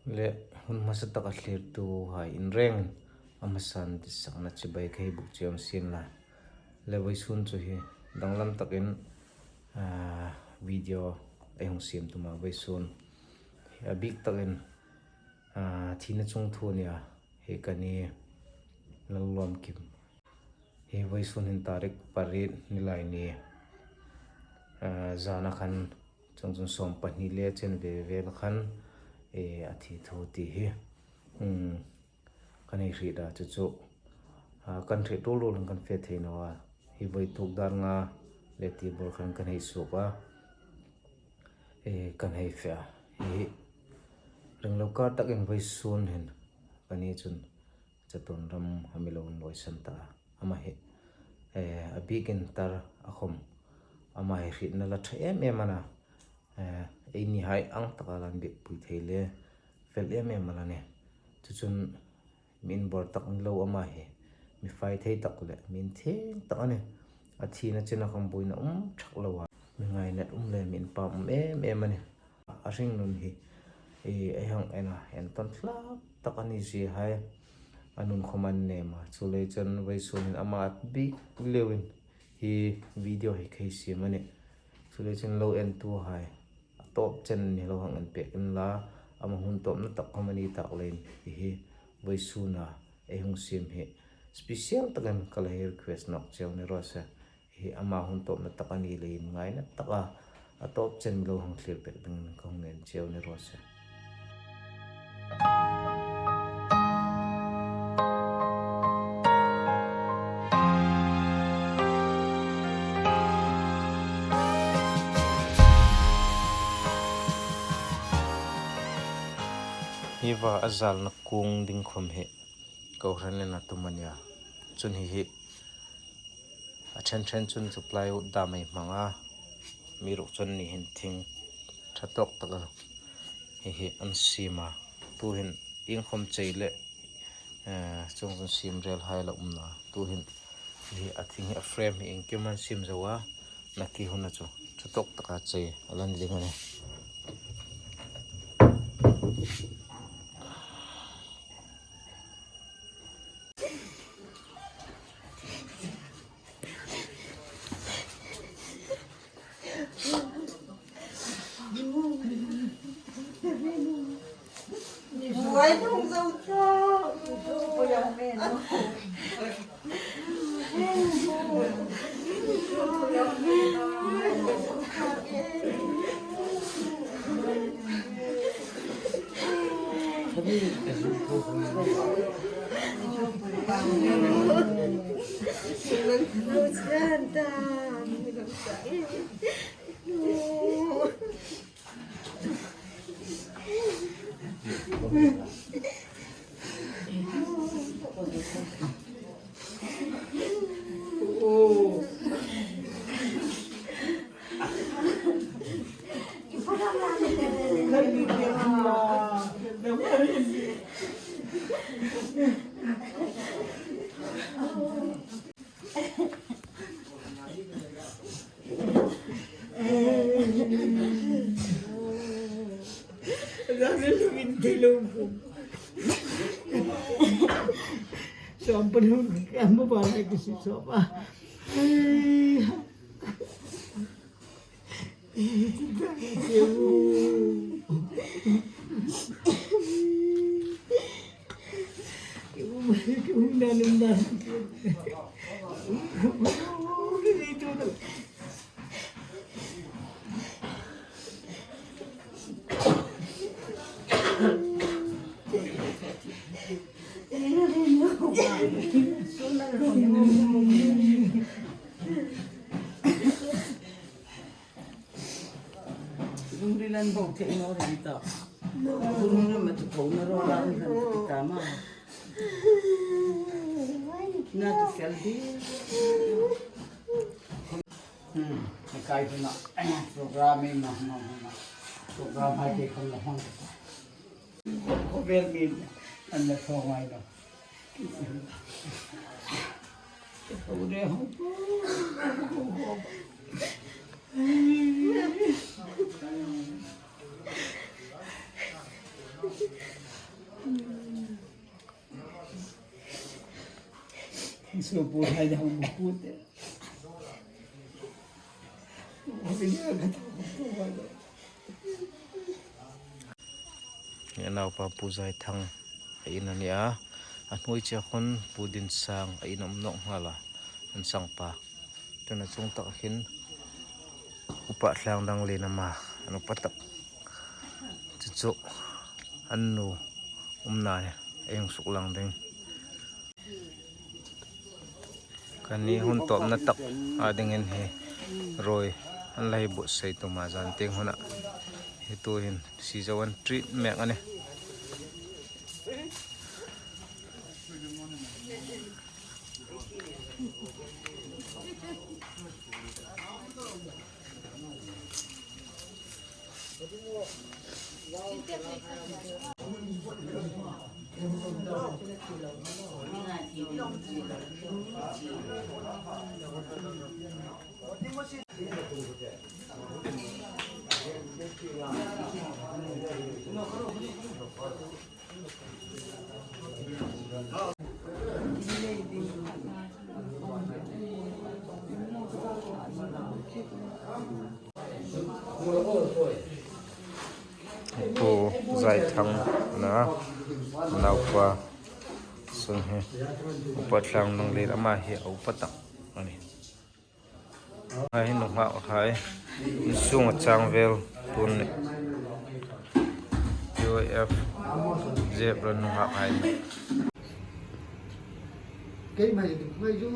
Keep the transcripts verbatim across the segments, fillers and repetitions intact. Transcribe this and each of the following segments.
Le hun hmasa taka thlirtuhai in rengin a hmasan ditsakna chibai ka hei buk cheu sien la. Le vawisun chu hi danglam takin, ah, video ei hung siem tum a vawisun. A bik takin, ah, thina chungthu nia, hi ka ni Lalluamkim. Hi vawisun hin tarik pariet Nilaini, ah, zana khan chungchun sawm pahni le chen ve vel khan, eh, a thi thu ti hi. Hmm. Kan hei hriet a, chu chu, ah, kan hriet ruol ruol kan fe thei naw a. Hi vawituk dar nga le ti bawr khan kan hei suok a. Eh, kan hei fe a. Hi ringlo kar takin vawisun hin ka ni chun chatuon ram a mi lo inlawisan ta a. Ama hi, eh, a bikin tar a khom. Ama hi hrietna la ṭha em em a na. Eh, einihai ang taka la inbiekpui thei le fel em em a la nih. Chu chun mi inbawr tak ni lo ama hi, mi fai thei tak le mi inthieng tak a nih. A thina chena khom buoina um ṭhak lo a, mi ngainat um le mi inpâm um em em a nih. A hringnun hi, eh, ei hang en a, entawn hlak tak a ni zie hai a nun khom an nem a. Chuleiin chun vawisun hin ama a bik leuin hi video hi ka hei siem a nih. Chuleiin chun lo entuhai, a tawp chen ni lo hang en pek inla, ama hun tawpna tak khom a ni tak leiin hi vawisuna ei hung siem hi special takin ka la hei request nawk cheu ni raw se. Hi ama hun tawpna tak a ni leiin ngaina taka a tawp chen mi lo hang thlir pek dingin ka hung en cheu ni raw se. Hi va a zalna kung ding khom hi kohranin a tum a nia. Chun hi hi a ṭhen ṭhen chun chu plywood dam ei hmang a, amiruokchu anni hin thing ṭha tawk tak a hi hi an siem a. Tuhin iengkhom chei le, eh, chungchun siem rel hai la um naw a. Tuhin hi a thing hi a frame hi iengkim an siem zo a, nakie huna chu ṭha tawk taka chei a la ni ding a nih. Sampun kamu balik ke si sopa. Lungril an bo thei naw ri ta. Lungril ma tu ko na ro la an ran ta ma. Na tu fel di. Hmm, kai tu na. Program e ma, ma, ma. Program hai ke khom la hmang. Khawvel min an la thaw ngai lo. Supu hai dang mu pute. Hi a naupa Pu Zaithang a in a nih a. A hnuoi chie khun Pu Dinsang a in a um nawk nghal a. An sangpa. Chun a chung tak hin Upa Thlangdanglien ama, an upa tak. Chu chu an nu umna hi ei hung suklang ding. Kan ni hun tawpna tak a dingin hi ruoi an la hei buotsai tum a, zan tieng huna hi tuhin sizo an treat mek a nih. Pu Zaithang a na, naupa, sun hi Upa Thlangdanglien ama hi a upa tak a nih. Hai hi nunghak hai, insung a chang vel tun ni. U F, zep ran nunghak hai. Kei mai ding mai ju.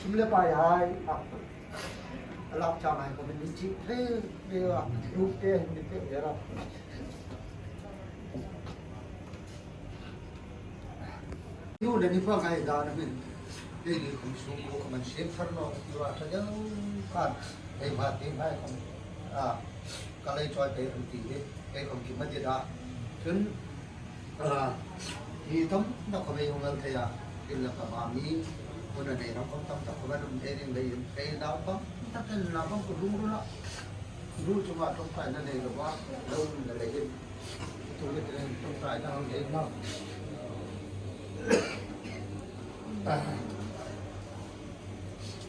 Sum le pai hai. A lak chang hai ko min chi thei le a. Lu te ni te ya ra. Yu le ni fa ngai da na min. Ei ni khom sum ko khom an siem thar lo, yu a tha deu khan. Ei va te ngai khom. A, ka lei choi pe ran ti hi. Ei khom ki ma de da. Chun, a, hi tam na khom ei hung al thei a. Kin la ka ba mi. Ko na nei ram khom tam ta khom an um ei ring lei ei na pam. Ta ken na pam ko lung ru na. Ru chu ma tum kai na nei lo ba. Lo na lei hin. Tu le tren tum kai ta hang dei na.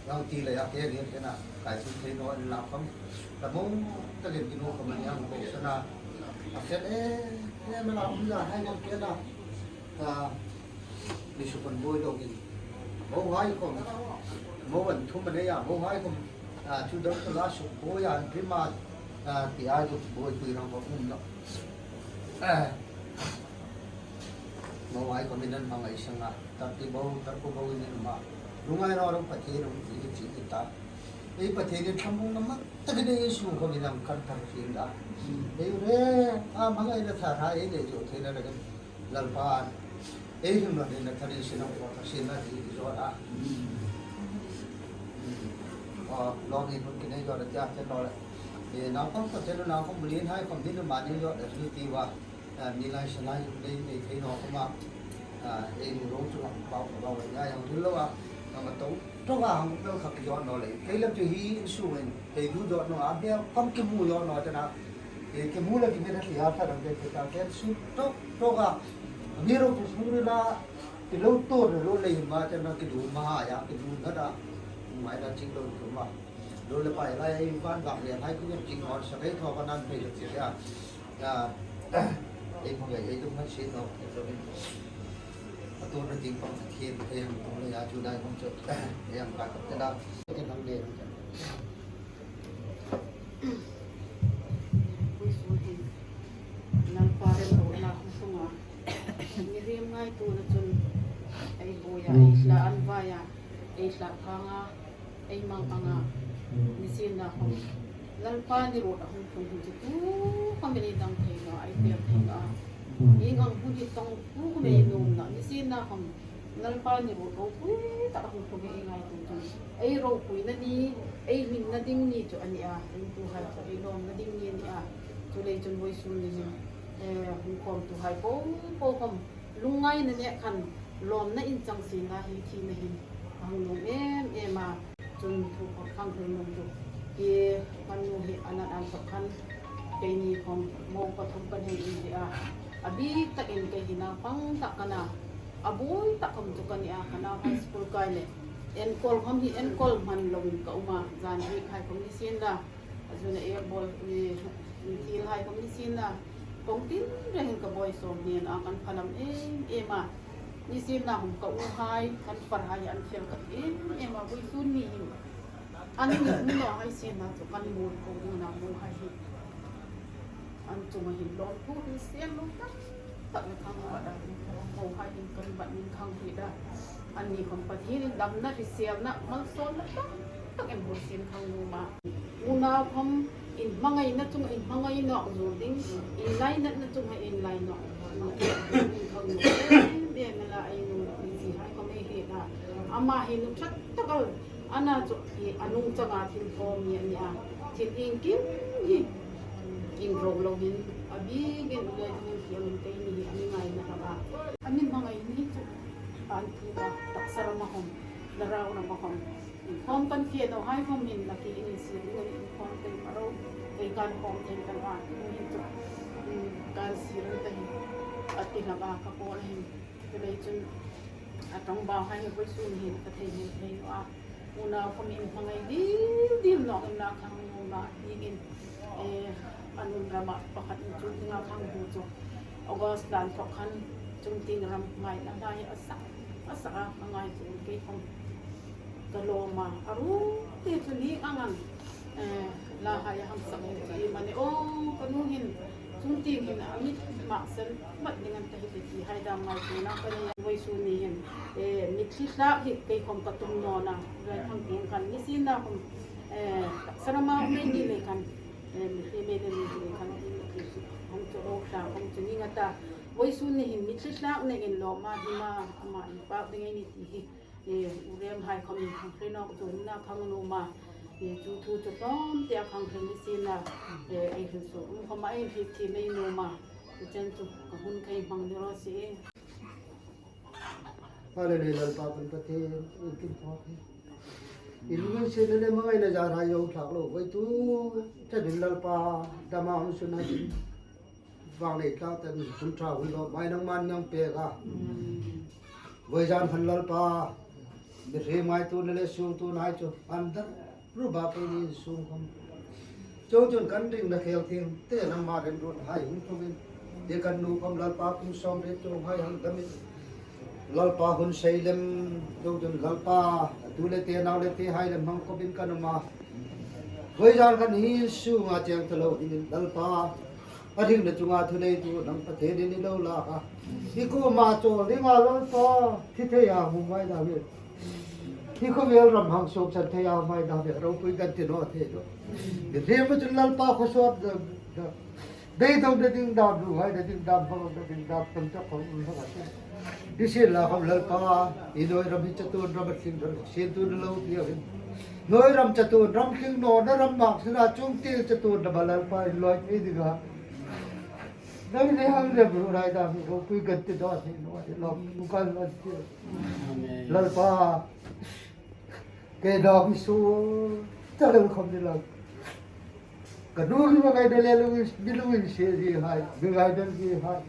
Nang ti le ya ke ni ke na kai tu thei naw la khom. La mo ta le ti no khom ni ang ko sa na. A fe e e ma la um la hai ko ke na. Ta ni su kon boi lo in. Mo hai khom. Mo wan thum ne ya mo hai khom. A, chu dawr chu la suk buoi an rim a, a, ti ai chu buoipui rang khom um lo. A, mo ai khom in an hmangai seng a, tar ti bo, tar ko bo in an um a. Lungngai ro ro Pathien um ti hi chi ti ta. Ei Pathien in thlamuongna mak takin ei sung khom in an kan thar fie a. Ei re, a hmangaina thar hai ei nei zo thei na ra kan. Lalpan ei hring ran hin a thar in sin a, thar sin a ti zawt a. Aw, lawm hi hun kin ei zawt a tia chen lo le. E, naupang ko chen lo, naupang bulin hai khom din ma ni zawt a ri ti wa. A, mi lai sa lai nei nei thei naw khom a. A, ei nu ro chu a pau pau ngai ang thil lo a. Nang a to to a hang lo khak zawt naw le. Kei lam chu hi in su in. Kei du zawt naw a, bel khom ki mu zawt naw te na. E, ki mu le ki mi na ti a thar ang te ta ken su to. Ṭawka, mi ro tu sung ri la, ti lo tur lo lei ma te na ki du ma ha ya, ki du na da, mai na ching lo tu ma. Lo le pai la, ei van gak le, hai ku ching on sa kei thaw ka nan pe ti ya. Ya, ei ma le, ei du ma si no, ei lo ni. A tur na ting pang sa thien, ei ang tu le ya, chu dai pang chu, ei ang ka ka te da, ke nang le. Vawisun hin Lalpa remruotna hung tlung a. Mihriem ngaituona chun ei buoi a, ei hla an vai a, ei hla phang a, ei mang ang a. Nisienlakhom Lalpa ni ruot a hung tlung hun chu tu khom ei dang thei naw, ei tel thei naw a. Ieng ang hun hi tawng tu khom ei nuom naw. Nisienlakhom Lalpa ni ruot ropui tak a hung tlung hi ei ngaituo chun, ei ropuina ni, ei hmingna ding ni chu a ni a, ringtuhai chu ei lawmna ding ni a ni a. Chuleiin chun vawisun ni hin, eh, hung khawmtuhai po po khom lungngaina nek khan lawmna inchang sienla hi thina hin a hung nuom em em a. Chun thu kawt khang thil nuom chu hi kan nu hi a nat an sawk khan Keini khawm mo pathum kan hei inri a. A bik takin kei hi naupang tak ka na. A buoi tak khawm chu ka ni a, ka nauhai school kai le. Enkawl khawm hi enkawl hman loin ka um a. Zan rikhai khawm ni sien la. A zuna e bol, e, thilhai khawm ni sien la. Kawng tin rengin ka buoi sawm hnena kan phalam em em a. Ni sien la khawm ka uhai, kan farhai an fel ka em em a, vawisun ni hin. An ni hung nawhai sien la chu kan mual ko ding na mualhai hi. An chunga hin lawmthu hrisel lo tak tak le khang bat a, mohai hin kan bat ning khang hri da. Anni khawm Pathienin damna hriselna malsawmna tak tak inbuotsai khang nuom a. Unau khawm inhmangaina chunga inhmangai nawk zuol ding, inlainatna chunga inlai nawk zuol ding khang nuom em em a, ei nu le ei zihai khawm ei hriet a. Ama hi nu ṭha tak el a na chu hi a nungchanga thil thaw mi a ni a. Thil iengkim hi inro lo hin a bikin le ding hi a min keini hi a mi ngaina hlak a. A mi hmangai ni chu an thu a taksa rama khawm, Thlarau rama khawm. Inkhawm kan fe nawhai khawm hin la ki ini sir ding a ni, inkhawm kei ma ro, kei kan khawm thei kan a, hin chu, mm, kan sir an ta hi a ti hlak a ka kawl hin. Chuleiin chun a ṭawngbauhai hi vawisun hin ka thei hmel thei naw a. Unau khawm inhmangai dil dil nawk inla khang nuom a, dingin, eh, a nun rama pakhat in chu dinga khang hmu chu August dan thawk khan Chungtieng ram ngaina lai a sak, a sak a, a ngai chu kei khawm ka lawm a, a ru te chu ni ang ang, eh, la hai a hang sak hi ti mani o, ka nu hin Chungtieng hin a mi maksan mat ding an ta hi ti hai dam ngai chu na ka ni vawisun ni hin, eh, mitthli hlak hi kei khawm ka tum naw na, rai khang tieng kan ni sien la khawm, eh, taksa rama mei ni le kan, eh, mitthli mei le ni le kan ti hang chu ro hlak hang chu ni nga ta. Vawisun ni hin mitthli hlak nei in lawm a hi ma, ama inpak ding ei ni ti hi. Eh, u Remhai khawm in khang hre nawk chu na khang nuom a. Eh, chu thu chu tlawm tea khang hre ni sien la. Eh, ei hrilsuk um khawma ei hriet thiem ei nuom a. Chu chen chu ka hun kei hmang ni raw se. Hallelujah, Lalpa kan Pathien, in kin thawk hi. In ngun sien le hmangaina zar hai zo thlak lo, vawisun ṭhatin Lalpa dama hung sun a. Vangnei tlak ten hun ṭha hun lawm mai nangman nang pek a. Vawizan khan Lalpa, mi hre ngaituona le suongtuonahai chu an dar ruba pei ni sung khawm. Chuongchun kan ringna khel thieng te nangma remruothai hung tlungin, te kan nu khawm Lalpa kum sawmriet chuonghai hang damin, Lalpa hun sei lem, chuongchun Lalpa, a tu le te, nau le tehai lem hmang khawmin kan um a. Vawizan khan hi sunga cheng ta lo dingin Lalpa, a hringna chunga thuneitu nang Pathienin i lo lak a. I kuoma chawl dinga Lalpa, thi thei a hmu mai dam hi. Hi khawvel ram hang suoksan thei a hmu mai dam hi, ropui kan ti naw thei lo. I hriemna chun Lalpa khawsawt dam, dam. Beidongna ding dam, lungngaina ding dam, hmangaina ding dam, tam tak khawm um hlak a tih. Nisienlakhawm Lalpa, i hnuoi ram hi chatuon ram a tling ram, sientu ni lo ti a hin. Hnuoi ram chatuon ram tling nawna ram mak sina Chungtieng chatuon ram a Lalpa in lawi thei ding a. Nang ni hang lem ru rai dam hi, ropui kan ti naw thei naw, i lawm, kan lo ti. Amen. Lalpa, kei dam hi suol ta lo khawm ni lo. Ka nu hi ngaina le lungi, mi lunginsiet hi hai, mi ngaina hi hai.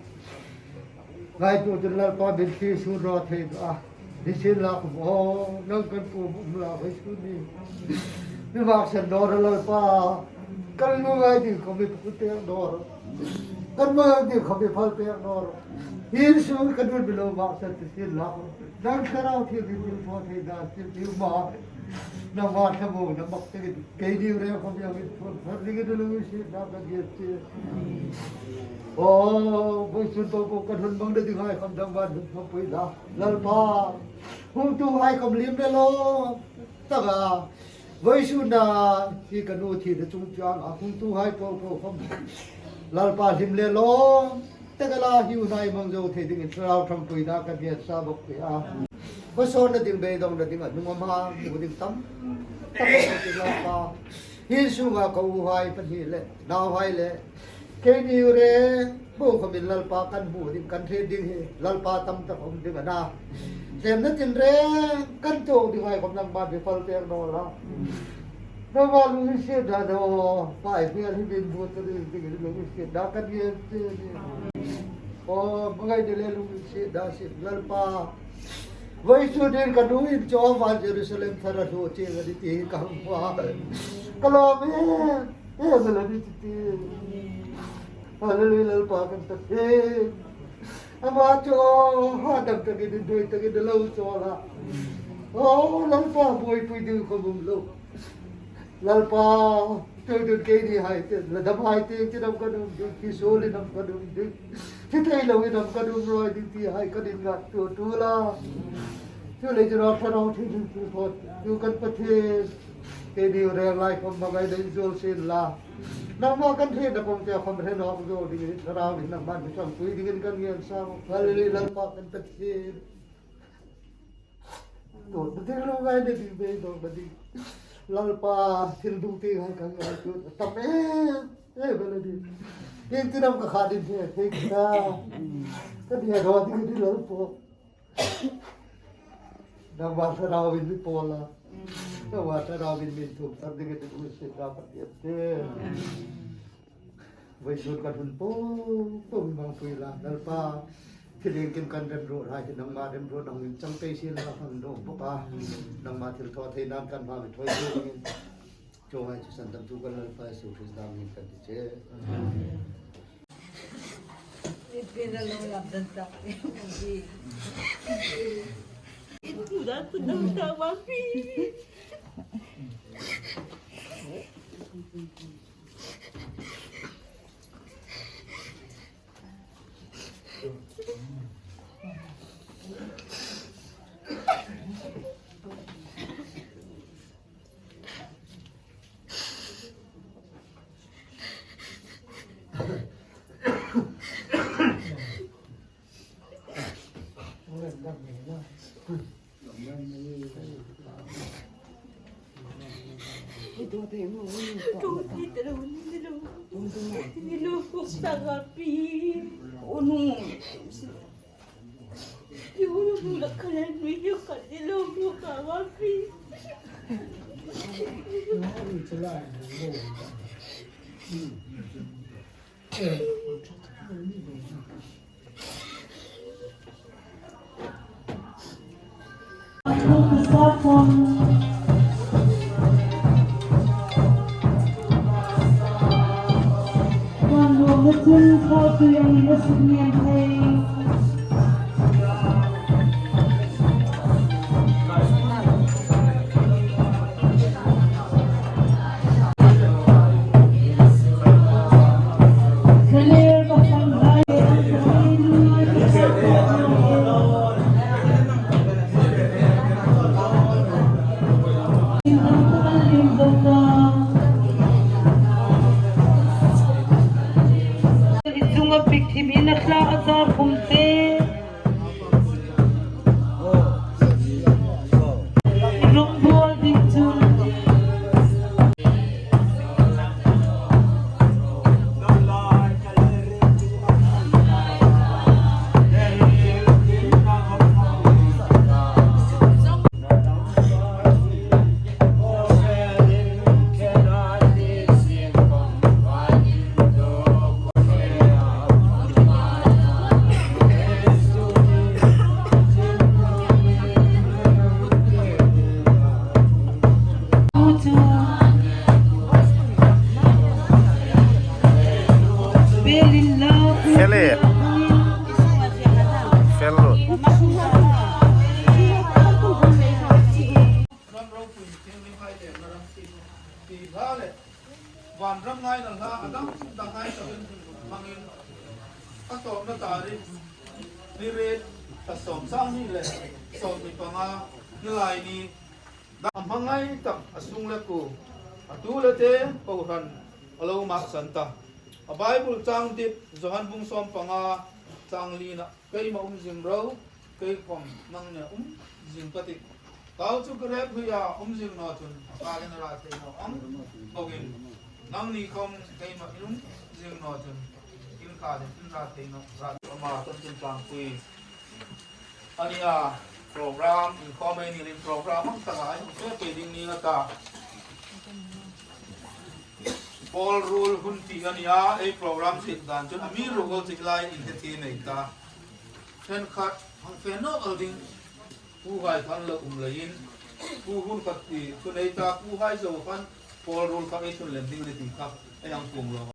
Ngaituo chun Lalpa min thi su ro thei a. Nisienlakhawm aw, nang kan kuoma um la vawisun ni. Mi maksan naw rawh Lalpa. Kan lungngai ding khawm mi phal pek naw rawh. Kan hmangai ding khawm mi phal pek naw rawh. Hi sun ka nun mi lo maksan ti sien lakhawm. Nang Thlarau Thienghlim thilthaw thei dan thil ti ma. Nangma thlamuongna mak takin keini reng khawm i hang inthuon thar dingin i lunginsietna kan ngên che. Aw, vawisun po po kan hun hmangna dinghai khawm nangman hun hmangpui la. Lalpa, hungtuhai khawm hlim le lawm taka, vawisuna hi ka nu thina chungchanga hungtuhai po po khawm Lalpa hlim le lawm taka la, hi hun hai hmang zo thei dingin Thlarau ṭhangpuina kan ngên sa bawk pei a. Khawsawtna ding, beidongna ding, a hnunga hmang hmu ding tam tak a um Lalpa. Hi sunga ka uhai pahni le nauhai le keini reng po khawmin Lalpa kan hmu ding, kan hriet ding hi Lalpa tam tak um ding a na. Hlemna tin reng kan tuok dinghai khawm nangman mi phal pek naw la. Nangma lunginsietna naw, pai hmel hi min buotsai ding ding lunginsietna kan ngên che a nih. Aw, hmangaina le lunginsietna sien Lalpa. Vawisun hin ka nu in chu van Jerusalem thara hlu chieng a nih ti ka hmu a. Ka lawm em em a la ni ti. Hallelujah, Lalpa kan Pathien. Ama chu, aw, hadam takin, inhoi takin a lo chawl a. Aw, Lalpa, buoipui ding khom um lo. Lalpa, tuhin keini hai te, la dam hai te, chi dam kan um ding, thi suolin am kan um ding, thi thei loin am kan um rawi ding ti hai kan inngaituo tul a. Chuleiin chu Thlarau Thienghlim thilthawtheina kan Pathien, keini reng lai khom hmangaina inzuol sien la. Nangma kan hrietna kawngte khom hre nawk zo dingin Thlarau hin nangma mi ṭhangpui dingin kan ngên sa. Hallelujah, Lalpa kan Pathien. Tuhin thil lungngaina ding, beidongna ding. Lalpa, thil dungtieng hai kan ngaituo a tam em em a la nih. Iengtin am ka kha ding thei, thei ka. Kan hriet raw ding a nih Lalpa. Nangma Thlarauin mi pawl a. Nangma Thlarauin min thum thar ding a nih, Pathien ka Pathien. Vawisun kan hun po po mi hmangpui la, Lalpa. Thil iengkim kan remruot hai hi nangma remruotna hung inchang pei sien la kan nuom bawk a. Nangma thilthawtheinain kan hmang mi thoi dingin. Chuonghai chu sandamtu kan Lalpa Isu Krista hmingin kan ti che. I chunga pik thim in a thlak a zar khum te. Rawng bual ding chun. Fel e. Fel lo. Ram ropui thienghlim hai le na ram ti, ti hla le. Van ram ngaina hla a dang dang hai takin hmangin a sawmna tarik ni riet, thla sawm, sang hni le sawmhni panga, Nilaini. A hmangai tak a sung le kuo, a tu le te kohran a lo maksan ta. A Bible chang dip Johan bung sawm panga chang lina, "Keima um zing ro, kei khom nangnia um zing ka tih. Kau chu grep huia um zing naw chun, a kha hin a ra thei naw ang bawkin, nangni khom keima in um zing naw chun, in kha hin in ra thei naw." Ama chun chun tlangpui a nia, program, inkhawm ei ni lem program ang taka ei hung fe pei ding ni la ta. Pawl ruol hun ti a ni a, ei program hril dan chun amiruokchu hi lai inhriet hi nei ta. Ṭhenkhat hang fe nawk el ding, puhai khan lo um leiin, pu hun khat ti thu nei ta, puhai zo khan pawl ruol kha ei ṭhun lem ding ni ti kha ei hang puong lawm.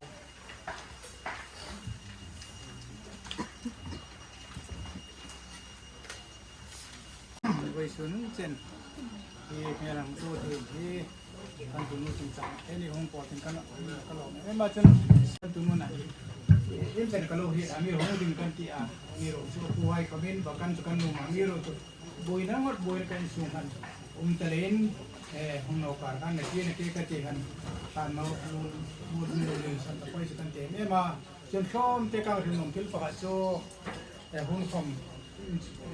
Vawisun chen hi hmel hang tu thei hi kan tunu chungchang, ei ni hung pawl tin kan, kan lo, ei ma chen kan tunu na hi, ei chen ka lo hi, amiruokchu ding kan ti a, amiruokchu puhai khawmin ba kan chu kan nuom a, amiruokchu buoina ngot buoina kan sung kan um ta leiin, eh, hung lo kar kan na ti na ke ka ti kan, kan mau, mu, mu, mu, mu, san ta poi chu kan ti em em a. Chun hlawm te kan hril nuom thil pakhat chu, eh, hun khawm,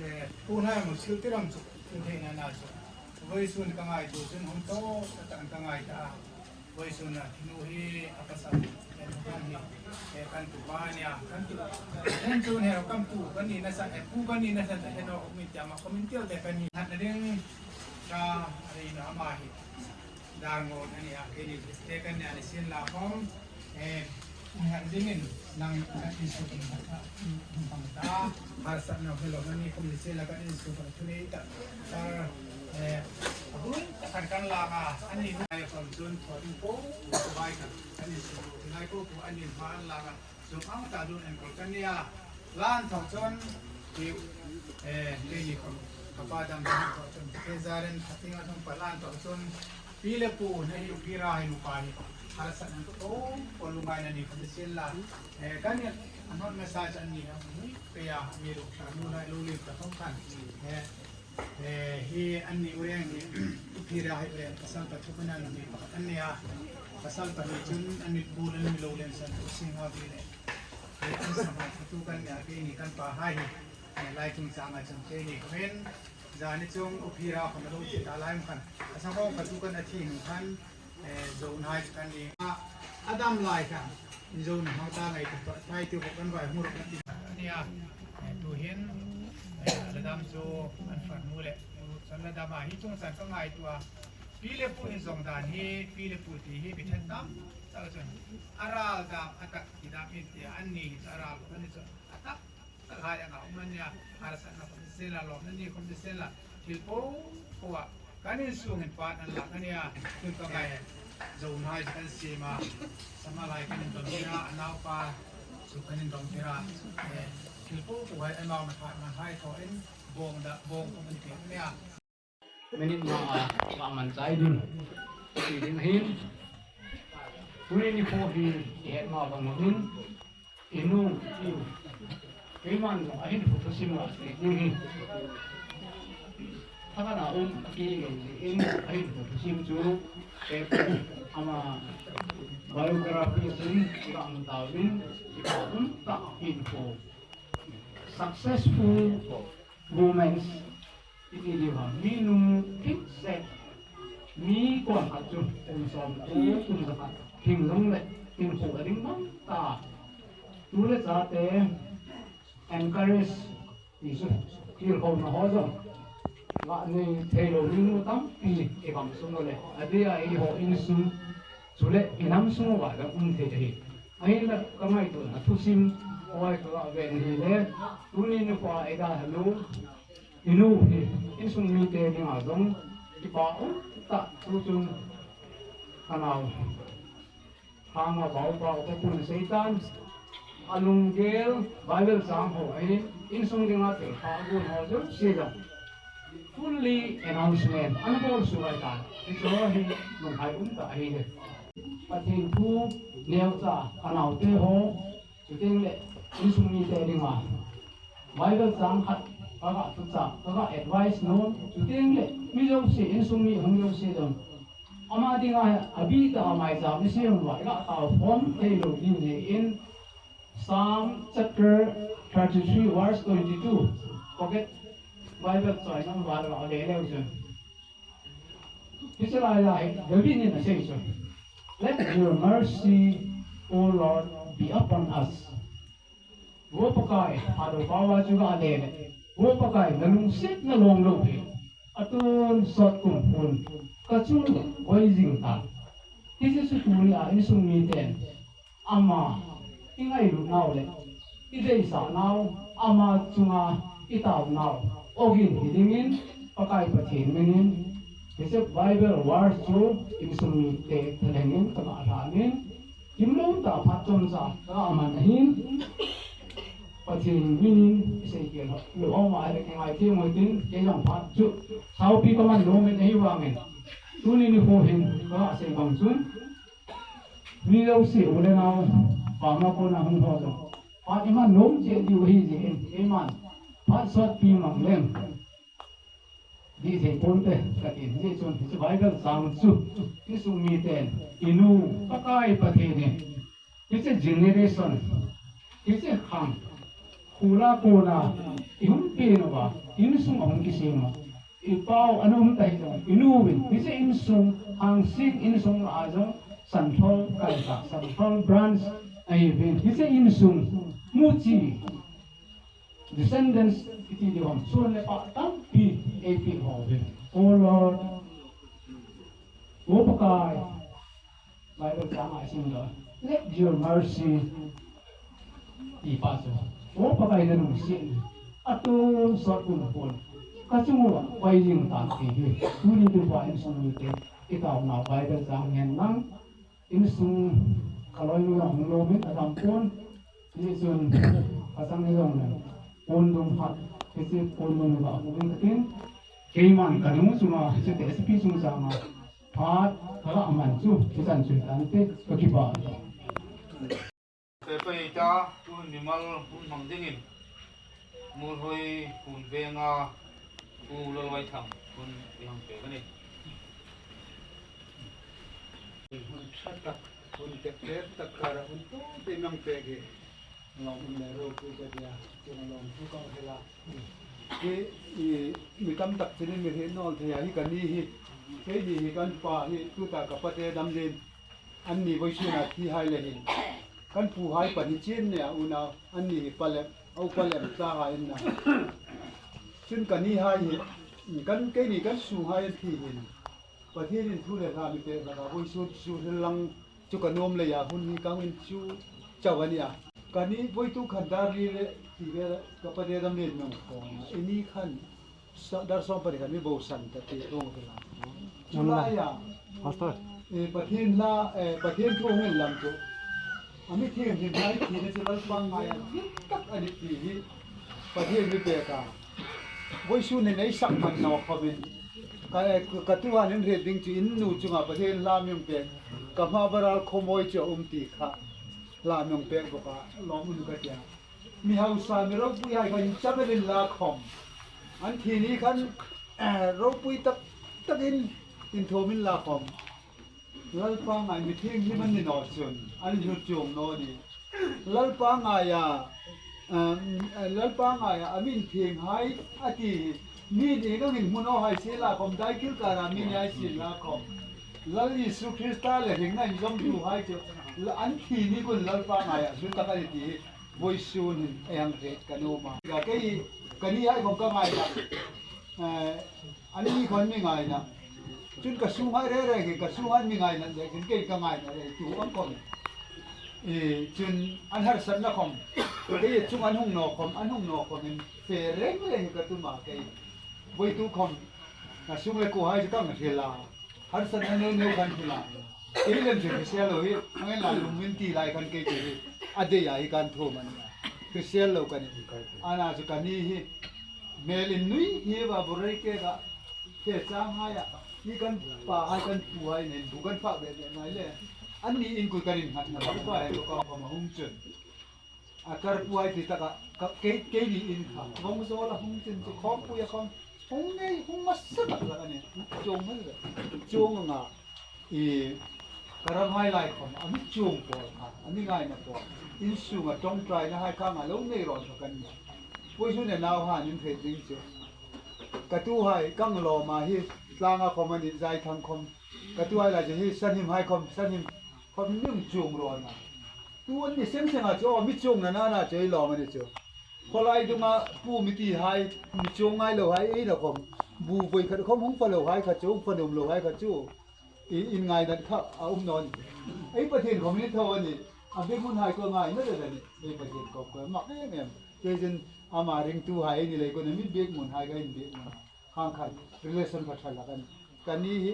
eh, hun hai mun thil ti ram chu, thil theina na chu. Vawisun ka ngaituo chun hun tawk tak ka ngai ta a. Vawisun a thi nu hi a pasal, eh, kan hi, eh, kan tu pa nia, kan tu. Kan tu nia, kan tu, kan ni nasa, eh, pu kan ni nasa, eh, no, min tia ma, min tia te kan ni. Hat na ding, ka, ari na ama hi. Dar ngo na ni a, ke ni, te kan ni a ni sin la khom. Eh, ngai dingin nang kan insuk in hung pang ta. Harsatna hmu lo, nangni khom ni sela kan insuk kan thu nei ta. Sir, eh, a bul kan kan la ka, ani nu ai khom chun thaw ding po, vai kan, kan insuk ngai po po, ani hma an la ka. Zuk ang ta dun en kol kan nia. Lan thaw chun, ki, eh, ke ni khom, ka pa dam dam thaw chun, ke zaren, ka tinga thong pa lan thaw chun, Pi le pu, nei hi uphira hai nupa hi. Harsatna ko, ko lungngaina ni khom sin la. Eh, kan ni, an hon message an ni, an ni, pe ya, mi ruk sa, nu lai, lu lim, ka thong kan. Eh, eh, hi an ni u reng ni, uphira hai u reng, pasal pathum an ni, pakhat an ni a. Pasal pahni chun, an ni bu, an ni lo len san, u sing ha bi le. Eh, an sama, tu kan ni a, ke ni kan pa hai hi. Eh, lai chungchang a chun, ke ni khom in, Zani chung uphira khom lo ti ta lai khan. A sa ko ka tu kan a thi nu khan, eh, zo nai kan ni. A, a dam lai khan. Zo na hang ta ngai ta, tai ti ko kan vai hmur kan ti. Ni a, eh, tu hin, eh, la dam chu an far nu le. San la dam a hi chungchang ka ngaituo a. Pi le pu inzawm dan hi, pi le pu ti hi mi ṭhen tam tak chun. A ral dam, a tak ti dam in ti a, an ni hi chu a ral kan ni chu. A tak tak hai anga um an nia, harsatna khom ni sela, lawmna ni khom ni sela, thil po po a kan insung in pan an lak a nia, thil ka ngai, zo nai kan siem a, sama lai kan indawm tir a, a naupa chu kan indawm tir a, eh, thil po po hai amau na phat na hai thaw in, bawng da, bawng kan ti nia. Minute nga a, ka man chai ding. Ti ding hin. Tuni ni po hi, i het ma bang hin. I nu, i u. Keiman zong a hin pu thusim la, ti ding hin. Thakana um, ki ngai in, a hin pu thusim chu. Ke ama biography sin, ka ang tawin, i ka um tak hin pu. Successful women's, i ti ding a, mi nu thik set, mi kuom khat chu kum sawm, kum, kum zakhat, thing zong le, thing khu a ding bang ta. Tu le cha te encourage ti chu, kil khawmna haw zong. Ngah nei thei lo mi nu tampi i bang sung le, a dia i haw insung, chu le i nam sung va dang um thei hi. Ahinla ka ngaituona thusim, hoi ka ve ni le, tuni ni pa ei da hanu, i nu hi, insung mi te dinga zong, i pa um ta tu chun, ka nau. Hanga bau pa ka pun Satan, a lunggel, Bible sang ho, ahin, insung dinga tel pa gun ho, zong si zong. Fully announcement, an bol su ai ta, i cho hi, nung hai um ta hi le. Pathian thu neu cha ka naute ho, chuteng le insung mite dinga Bible chang khat ka ga thucha, ka ga advice nuom, chuteng le mi zosie, insung mi hung zosie dong. Ama dinga a bi ta a mai cha mi siem va ga ta form thei lo ding ni in Psalm chapter thirty-three verse twenty-two. Pocket Bible choi nang va lo le le chun. Israel lai, David in a sei chu, "Let your mercy, O Lord, be upon us." Vo Pakai, a do pawa chu ka le le. Vo Pakai, na lungsietna lawm lo hi. A tun sawt kum hun, ka chung le, koi zing ta. Hi chu tuni a insung miten ama i ngailutnau le i deisaknau, ama chunga i taunau awgin hi dingin Pakai Pathien hmingin hi chu Bible verse chu insung mite thalengin ka ngah hlanin, kim lawm ta phat chomcha ka man a hin, Pathien hmingin i sei kir lo awm a, le ka ngai thiem ngei tin, kei jong phat chu saupi ka man nuom a ni vangin, tuni ni khuo hin ka sei bang chun, mi lo si u le nau, pa ma ko na hung ho zo. Phat i man nuom che diu hi zie in, i man. Phat sawt pi mang lem. Di thei pon te, ka tin zie chun, hi chu Bible chang chu, insung miten, i nu, Pakai Pathien hi. Hi chu generation, hi chu khang, khula kona, i hung pi no ba, insung a hung kisiem a. I pau an um ta hi zong, i nu win, hi chu insung, hang sik insung a zong, Santhol, kai ta, Santhol branch, a hi win, hi chu insung, mu chi, descendants, i ti di hom, chun le pa, tampi, ei pi ho win. Oh Lord, O Pakai, Bible chang a sim lo. Let your mercy ti pa chu. O Pakai na lungsiet. A tu sawt kun kun. Ka chung lo, pai jing tan ti hi. Tuni tu pa insung mite. I taunau Bible chang ngen lang. Insung ka loi mi hung lo min a dam pon. Ni chun ka chang ni long le. Pon dum hat. Hi chu pon dum ba hung in ka tin. Keiman ka lung chunga, hi chu te S P chung changa. Phat, ka la man chu, hi chan chu tan te, ka kiba. Pe pe ta, tu mimal hun hmang dingin. Muolhoi hun venga, tu lo loi tham, hun i hang pe ka ni. Hun ṭha tak, hun tek tek tak kara hun tu te mang pe ki. Lawm um le ro ku ka tia, chu lawm thu ka hela. Hi, i, mi tam tak chini mi hi nawl thei a hi ka ni hi. Keini hi kan pa hi, tuta ka pate dam lien. Anni vawisun a thi hai le hin. Kan pu hai pahni chin ne a una, anni hi pa le, au pa le ta hai na. Chun ka ni hai hi, kan keini kan su hai thi hin. Pathienin thu le hla mi pek hlak a, vawisun chu hril lang chu ka nuom leia hun hi ka hung inchuk chau a nia. Ka ni vawituk khan dar li le ti ve ka pate dam lien nang khawm a. I ni khan sa-, dar sawm pahni khan mi bosan ta ti rawng ka la. Chu laia, Pastor. Eh, Pathien hla, eh, Pathien thu hung inlang chu. A mi thienghlim hai thina chu Lalpa ngaia ding tak a ni ti hi Pathien mi pek a. Vawisun hin ei sak hman naw khawmin. Ka, ka tuhan in hriet ding chu in nu chunga Pathien hla mi hung pek. Ka hma baral khawmawi chu a um ti kha. Hla mi hung pek bawk a, lawm um ka tia. Mi hausa mi ropui hai khan chavelin la khawm. An thi ni khan, eh, ropui tak takin inthuomin la khawm. Lalpa ngai mi thienghlim an ni naw chun, an hlu chuong naw ni. Lalpa ngaia, um, Lalpa ngaia a mi inthieng hai a ti, mi ni nangin hmu naw hai si la khawm, dai kil kara mi ni hai si la khawm. Lal Isu Krista le hringna inzawm tu hai chu, la, an thi ni kun Lalpa ngaia hlu tak a ni ti hi, vawisun hin ei hang hriet ka nuom a. Ka kei, ka ni hai khawm ka ngai la. Eh, an ni khawm mi ngaina. Chun ka sunghai rere hi, ka sunghai mi ngaina le, chun kei ka ngaina le, tu ang khawm. Eh, chun an harsatna khawm. Kei chung an hung naw khawm, an hung naw khawm in, fe reng le hi ka tum a kei. Vawituk khawm, ka sung le kuo hai chu ka hang hril a. Harsatna neu neu kan hril a. Kei lem chu Krisial lo hi, ang en la lungmin ti lai kan kei chu hi. A dei a hi kan thu man. Krisial lo kan hi. Ana chu kan ni hi. Hmel innui hi va burai ke ka. Ke chang hai a. Ni kan pa hai kan pu hai nen bu kan fa be be ngai le. An ni in kul kan innghatna ba pa hai lo ka ma hung chun. A kar pu hai ti taka, ka, kei, kei ni in kha. Vawng zawl a hung chin chu khawmpui a khawm. Hung ngei, hung masa tak lak a ni. Chuong masa tak. Chuong anga. I ka ram hai lai khawm. A mi chuong pawl kha. A mi ngaina pawl. Insunga ṭawngṭaina hai kha nga lo nei rawn kha kan ni. Pui chu ne nau han in hriet ding chu. Ka tu hai kang lawm a hi. Tlanga khawm a ni zai thang khawm. Ka tu hai lai chu hi sanhim hai khawm. Sanhim khawm nim chuong rawn a. Tu an ni seng seng a chu, aw, mi chuongna na na chu ei lawm a ni chu. Khawlai dunga pu mi ti hai, mi chuong ngai lo hai ei na khawm. Bu voi khat khawm hung fa lo hai kha chu, hung fa nuom lo hai kha chu. I, inngaina kha a um naw ni. Ei Pathien khawm ni thaw a nih. A biek hmun hai kha ngaina le le ni. Ei Pathien khawm kha mak em em. Chuleiin ama ringtuhai ni lei kha mi biek hmun hai kha inbiek hmun. Khang khan relation kha ṭha hlak a nih. Kan ni hi,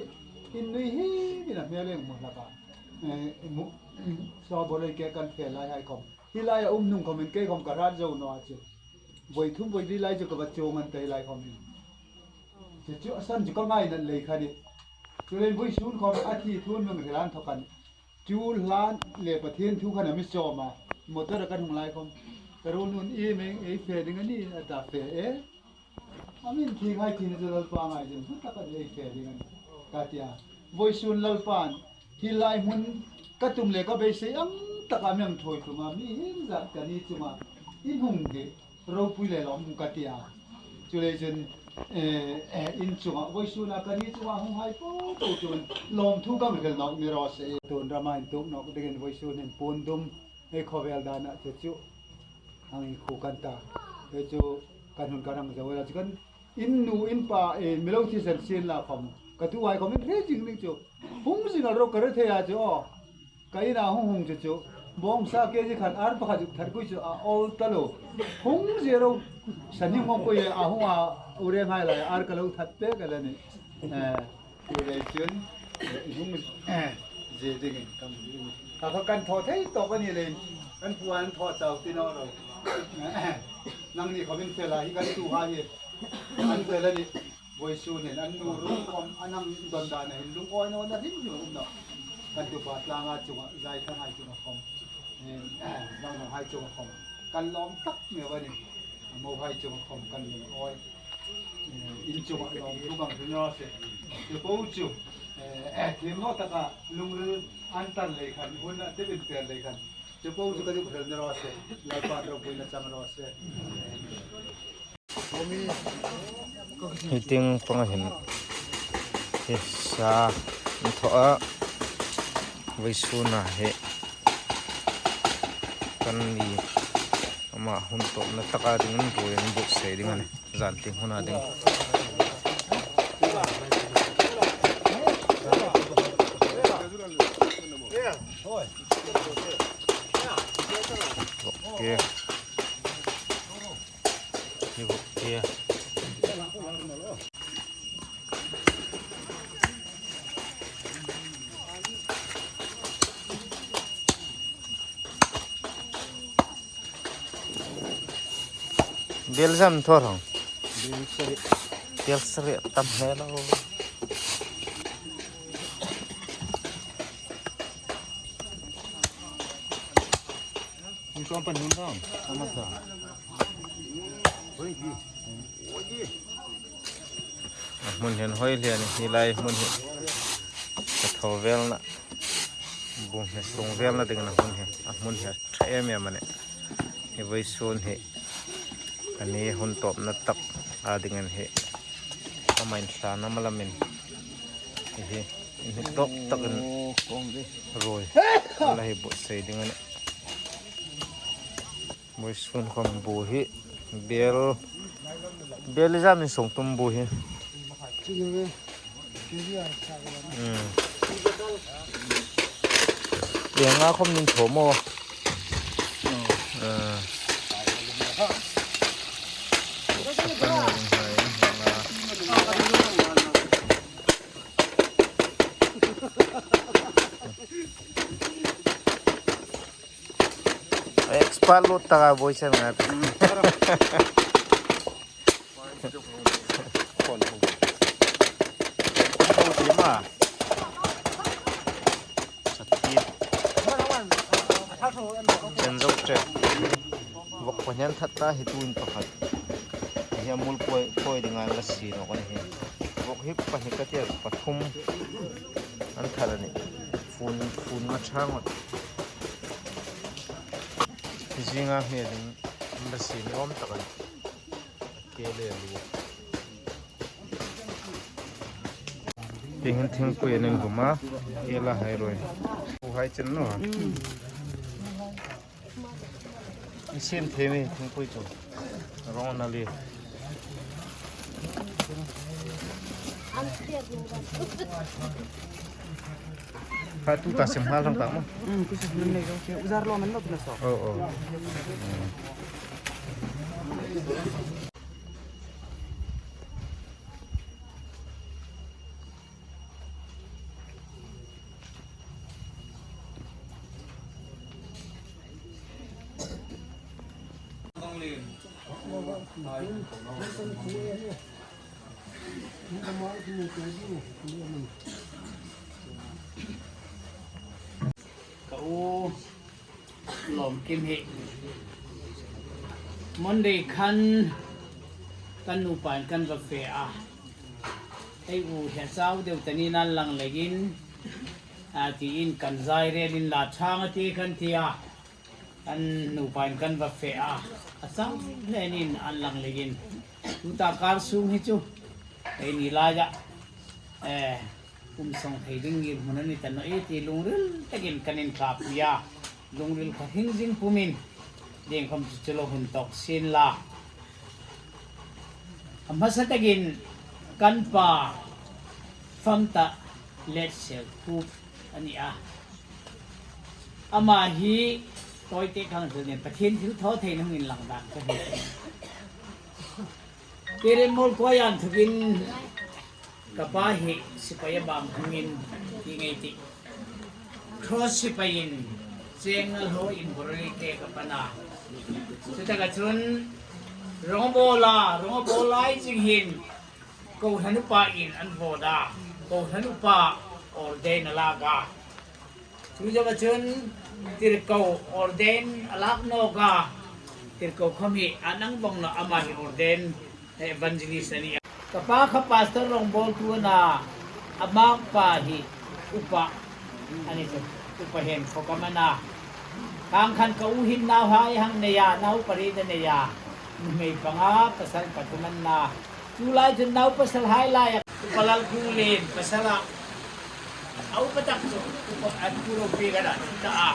in nui hi, in a hmel leng hmu hlak a. Eh, mu, saw bo lei ke kan fe lai hai khawm. Hi lai a um hnung khawmin kei khawm ka hrat zo naw a chu. Voi thum voi li lai chu ka va chuong an ta hi lai khawmin. Chu chu a san chu ka ngaina lei kha ni. Chuleiin vawisun khawm a thi thu nung hrilan thawk an. Chu hlan le Pathien thu khan a mi sawm a. Motor a kan hung lai khawm. Ka ruolnu'n, "Ieng am ei fe ding a ni?" a ta. "Fe e." A min thi ngai thina chu Lalpa ngai ding, hmu taka ei fe ding a nih, ka ti a. Vawisun Lalpan, hi lai hmun ka tum le ka beisei ang taka mi hang ṭhuoi tlung a, mihing zat ka ni chunga in hung hi ropui le lawm ka ti a. Chuleiin, eh, eh, in chunga, vawisuna ka ni chunga hung hai po po chun lawmthu ka mi hril nawk ni raw se. Tun rama intuok nawk dingin vawisun hin puon dum, ei khawvel dana chu chu hang khu kan ta. Ei chu kan hun kan hang zo la chu kan in nu in pa, eh, mi lo thi sen sien la khawm. Ka tuhai khawm in hre zing ding chu. Hung zing a ro ka re thei a chu aw. Ka ina hung hung chu chu. Bawngsa kg khat ar pakhat zuk that kui chu a awl ta lo. Hung zing ro. Sani ngawm kui a hung a u reng hai lai ar ka lo that pek a la ni. Eh, Chu lei chun, eh, i hung, eh, zie dingin kan, ka kha kan thaw thei tawk a ni leiin, kan puan thaw chau ti naw ro. Nangni khawmin fel a, hi kan tuhai hi, an fel a nih, vawisun hin, an nu ru khawm, an hang don dan a hin, lungawi nawna hrim hrim a um nawh. Kan tupa tlanga chunga, zai thanghai chunga khawm. Eh, nang nang hai chunga khawm kan lawm tak meu a nih. A mohai chunga khawm kan lungawi. Eh, in chunga lawmthu kan hril naw se. Chu po chu, eh, eh, thiem naw taka lungril an tar lei khan, hun a tepin per lei khan. Chu po chu ka zuk hril ni raw se. Lalpan ropuina chang raw se. Hi tieng panga hin hi sa an thaw a, vawisuna hi kan ni ama hun tawpna taka dingin ruoi an buotsai ding a nih, zan tieng huna ding. Bawk ke. Hi bawk ke. Bel zam thor hang. Bel sari. Bel sari tam he lo. Hung chuong pan hung chuong. Tama ta. A hmun hi an hawi hle a nih, hi lai hmun hi. Ka thaw velna. Bung hi sung velna dingin a hmun hi. A hmun hi a ṭha em em a nih. Hi vawisun hi. Kan ni hun tawpna tak a dingin hi. Amain thlan a malamin. Hi hi. Inhnik tawk takin ruoi a la hi buotsai ding a nih. Vawisun khawm bu hi bel, bel i zam in sawng tum bu hi. Hmm. Bel nga khawm nin thaw maw. Ah. Expert lo taka boi sen nga. Ko ti ma. Sakit. Chen zok che. Vawk pahnian that ta hi tuin pakhat. Hi a mul poi, poi dinga la si nawk a ni hi. Vawk hi pahni ka tia pathum an that a nih. Fun, fun nga ṭha ngawt. Hi zinga hmel ding la si ni awm tak a nih. Ke le lu. Tieng hin thingpui an inbum a, ke la hai ruoi. Pu hai chen naw. An siem thei mi thingpui chu. Rawng an a li. An siem thei mi. Kha tu ta sem hal thang ta mo. Hmm, tu sem hal nei lo. Uzar lo man lo tu na so. Oh, oh. Ka u Lawmkim hi Monday khan kan nupa in kan va fe a. Ei u hi a chau deu ta ni, an lang leiin, a, tiin kan zai rel inla, thang a ti kan ti a. Kan nupa in kan va fe a. A chau hle nin an lang leiin, tuta kar sung hi chu eini laia, eh, um sawng thei ding ngirhmun a ni ta nawh ti lungril takin kan inthlapui a. Lungril kha hring zing pumin, ding khom chu chu lo hun tawk sien la. A hmasa takin kan pa Famta Letselkhup a ni a. Ama hi tawite khang thil nen Pathien thilthawtheina hung inlang dan ka hmu. Tiremol khuoa inthokin ka pa hi sipai a bang hungin, ti ngei tih, Cross sipaiin cheng a hlaw in Borali te ka pan a. Chutaka chun Rongbawla, Rongbawla lai zing hin Kohran upa in an vote a, Kohran upa ordain a lak a. Chu zoa chun Tirko ordain a lak nawk a. Tirko khom hi a nang vong naw, ama hi ordain evangelist a ni a. Ka pa kha Pastor Rongbawl tu a na, a makpa hi upa a ni chu, upa hen khawkam a na. Khang khan ka u hin nauhai hang nei a, nau pariet a nei a. Nuhmei panga, pasal pathum an na. Chu lai chun nau pasalhai laia Upa Lalkunglen pasala, a upa tak chu Upa Pu Ropi ka da ta a.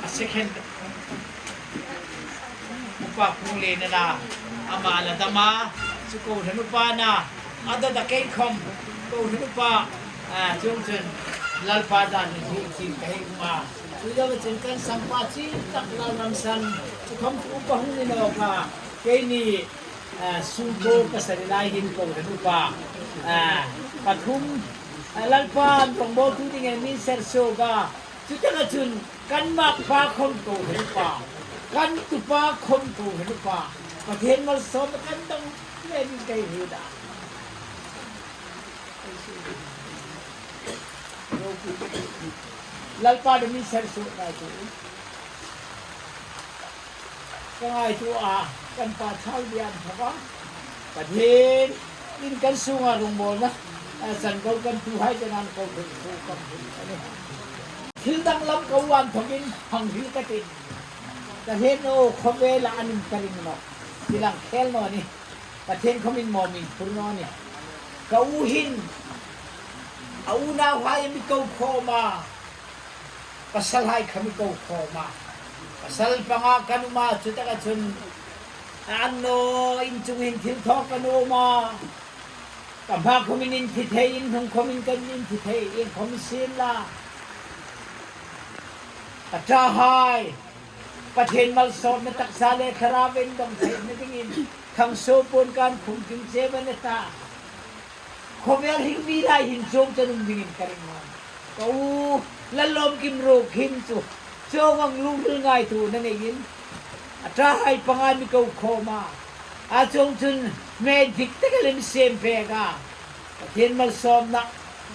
A second Upa Kunglen a na, ama la dam a, chu Kohran upa a na. A dawta kei khom Kohran upa, a, chuong chun Lalpa dan hi chin ka hei um a. Chu zoa chun kan sangpa chi tak Lalramsan, chu khom chu upa hung ni nawk a. Keini, a, sungkuo pasari lai hin Kohran upa, a, pathum, a, Lalpan rongbawltu dingin min ser suok a. Chutaka chun kan makpa khom Kohran upa, kan tupa khom Kohran upa, Pathien malsawmna kan dong len kei hi da. Lalpa dam min ser suok ngai tu. Ka ngaituo a, kan pa thau lian thawa. Pathien in kan sunga rongbawlna, a, chan ko kan tuhai chena ko thil thu kan thil a ni. Thil danglam ka u inthokin hang hril ka tih. Ka hriet naw, khawvela an um ka ring nawh. Ti lang khel naw ni. Pathien khomin mawm in phur naw ni. Ka u hin, a unauhai mi ko khawm a. Pasalhai kha mi ko khawm a. Pasal panga kan um a, chutaka chun a naw in chung hin thil thaw kan um a. Ka hma khomin in thi thei, in hnung khomin kan in thi thei, in khom sien la. Ka ṭahai Pathien malsawmna taksa le thlarau in dong theina dingin Thangsopuon kan khum ding che ban ta. Khawvel hring mi lai hin chuong chun um dingin ka ring nawh. Ka u Lallawmkim ruok hin chu chuong ang lungril ngaituona neiin a ṭahai panga mi ko khawm a. A chuong chun hmel dik tak a lem siem pek a. Pathien malsawmna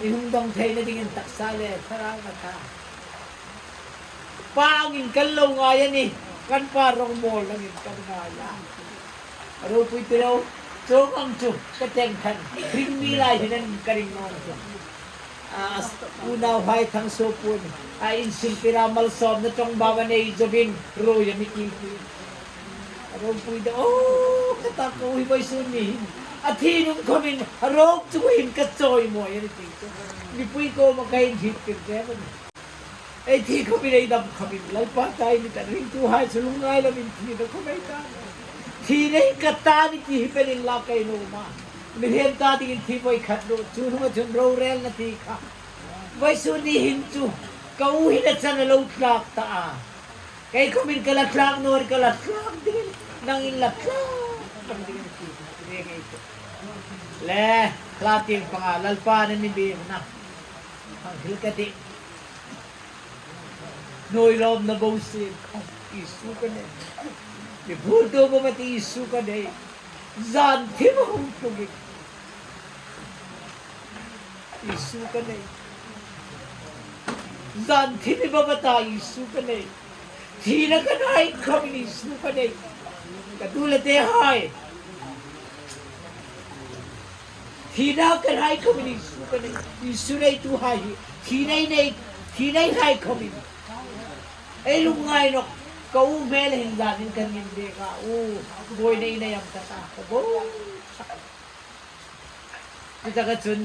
in hung dong theina dingin taksa le thlarau ka ta. Pa angin kan lo ngai a ni, kan pa rongbawlna angin kan ngai a. A ropui ti lo, chuong ang chu ka teng khan hring mi lai hin an ka ring nawh chu. A, unauhai Thangsopuon, a, insultira malsawmna ṭawngbau a nei zoin ruoi a mi kil kil. A ropui de, o, ka ta ko hi vawisun ni hin a thi nung khomin a ruok chu hin ka chawimawi a ni ti chu. Mipui kuoma ka inhriettir che a ni. Ei thi khomin ei dam khomin Lalpa ta ei ni ta, ringtuhai chu lungngai loin thi ta khom ei ta. Thi nei ka ta ni ti hi pelin la kei lo ma. Mi hriet ta dingin thi voi khat lo, chu hnunga chun rorelna ti kha. Vawisun ni hin chu Ka u hin a chan a lo tlak ta a. Kei khawmin ka la tlak naw, ka la tlak ding, nangin la tlak ding ti reng ei tih. Le, hla tieng panga Lalpan a mi biekna hang hril ka tih. Hnuoi lawmna bo sien khawm Isu ka nei. Mi bur do bo ma ti Isu ka nei. Zan thim a hung tlungin Isu ka nei. Zan thim i ba ba ta Isu ka nei. Thina ka nei khawmin Isu ka nei. Ka tu le te hai. Thina ka nei khawmin Isu ka nei. Isu nei tu hai hi. Thina i nei, thina i nei khawmin. Ei lungngai nawk. Ka u hmel hin zanin kan ngim bek a. U, buoina i nei am ka ta. Ka bo. Chutaka chun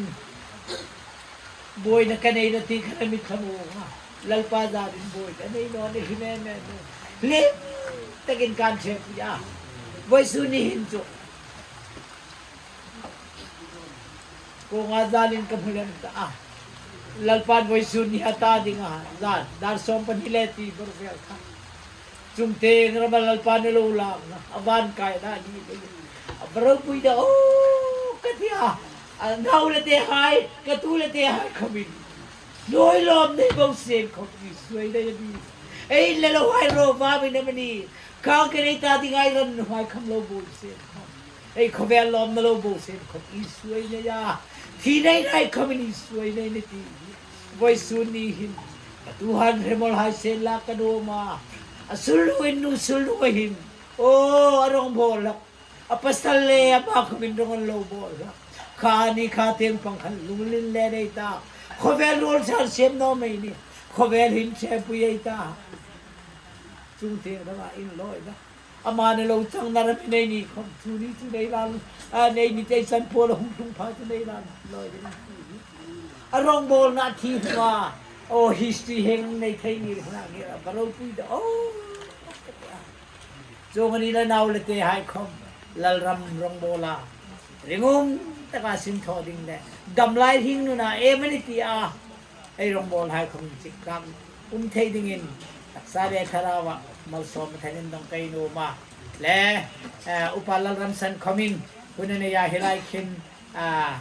buoina ka nei naw ti kha mi thlamuong a. Lalpa zanin buoina nei naw ni hi me me me. Hlim takin kan thepui a. Vawisun ni hin chu kuonga zanin ka hmu lem ta a. Lalpan vawisun ni a ta ding a. Zan, dar sawm pahni le ti bawr vel kha. Chungtieng rama Lalpan a lo lakna, a van kaina a ni. A va ropui ta, o, ka ti a. A nau le te hai, ka tu le te hai khawmin. Hnuoi lawmna bo sien khawm Isu ei nei a nih. Ei le lo hai ro va mi na mani. Khang ka nei ta ding ei ran hai khawm lo bo sien khawm. Ei khawvel lawmna lo bo sien khawm Isu ei nei a. Thina i nei khawmin Isu ei nei a nih ti. Vawisun ni hin. Ka tu han hre mawl hai sien la ka nuom a. A sulnung in nu sulnung a hin. O, a rawng bawl hlak. A pasal le ama khawmin rawng an lo bawl hlak. Kha ni kha tieng pang khan lunglien le nei ta. Khawvel ruol san siem naw mei ni. Khawvel hin thepui ei ta. Chungtieng rama inlawina. Ama na lo chang na ram nei ni khawm chu ni chu nei lan. A nei ni te san pawl a hung tlung pha chu nei lan. Lawina. A rawng bawlna thi hma. O history heng nei thei ni hna nge a va ropui ta. O. Chuong a ni la nau le te hai khawm. Lalram rawng bawla. Ringum taka sin thaw ding le. Dam lai hing nuna em a ni ti a. Ei rawng bawl hai khawm chik kang um thei dingin taksa le tharawa malsawm thanin dong ka nuom a. Le, eh, Upa Lalramsan khawmin hun a nei a hi lai khin, ah,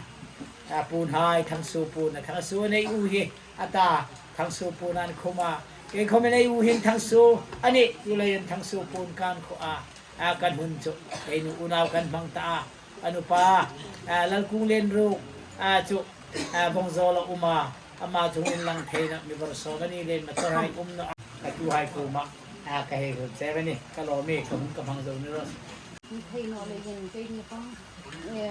ah, puon hai Thangsuo puon a Thangsuo nei u hi a ta Thangsuo puon an khum a. Kei khawmin ei u hin Thangsuo a nih, chuleiin Thangsuo puon kan khuo a. A kan hun chu, kei nu unau kan hmang ta a. A nupa, a, Lalkunglen Ruk, a, chu, a, Vawngzawl a um a. Ama chungin lang theina mi bawr sawm a ni le ma chawr hai um naw a. Ka tu hai kuoma, a, ka hei hun che ve ni, ka lawm e, ka hun ka hmang zo ni raw se. Ni thei naw leiin, kei ni pang, e,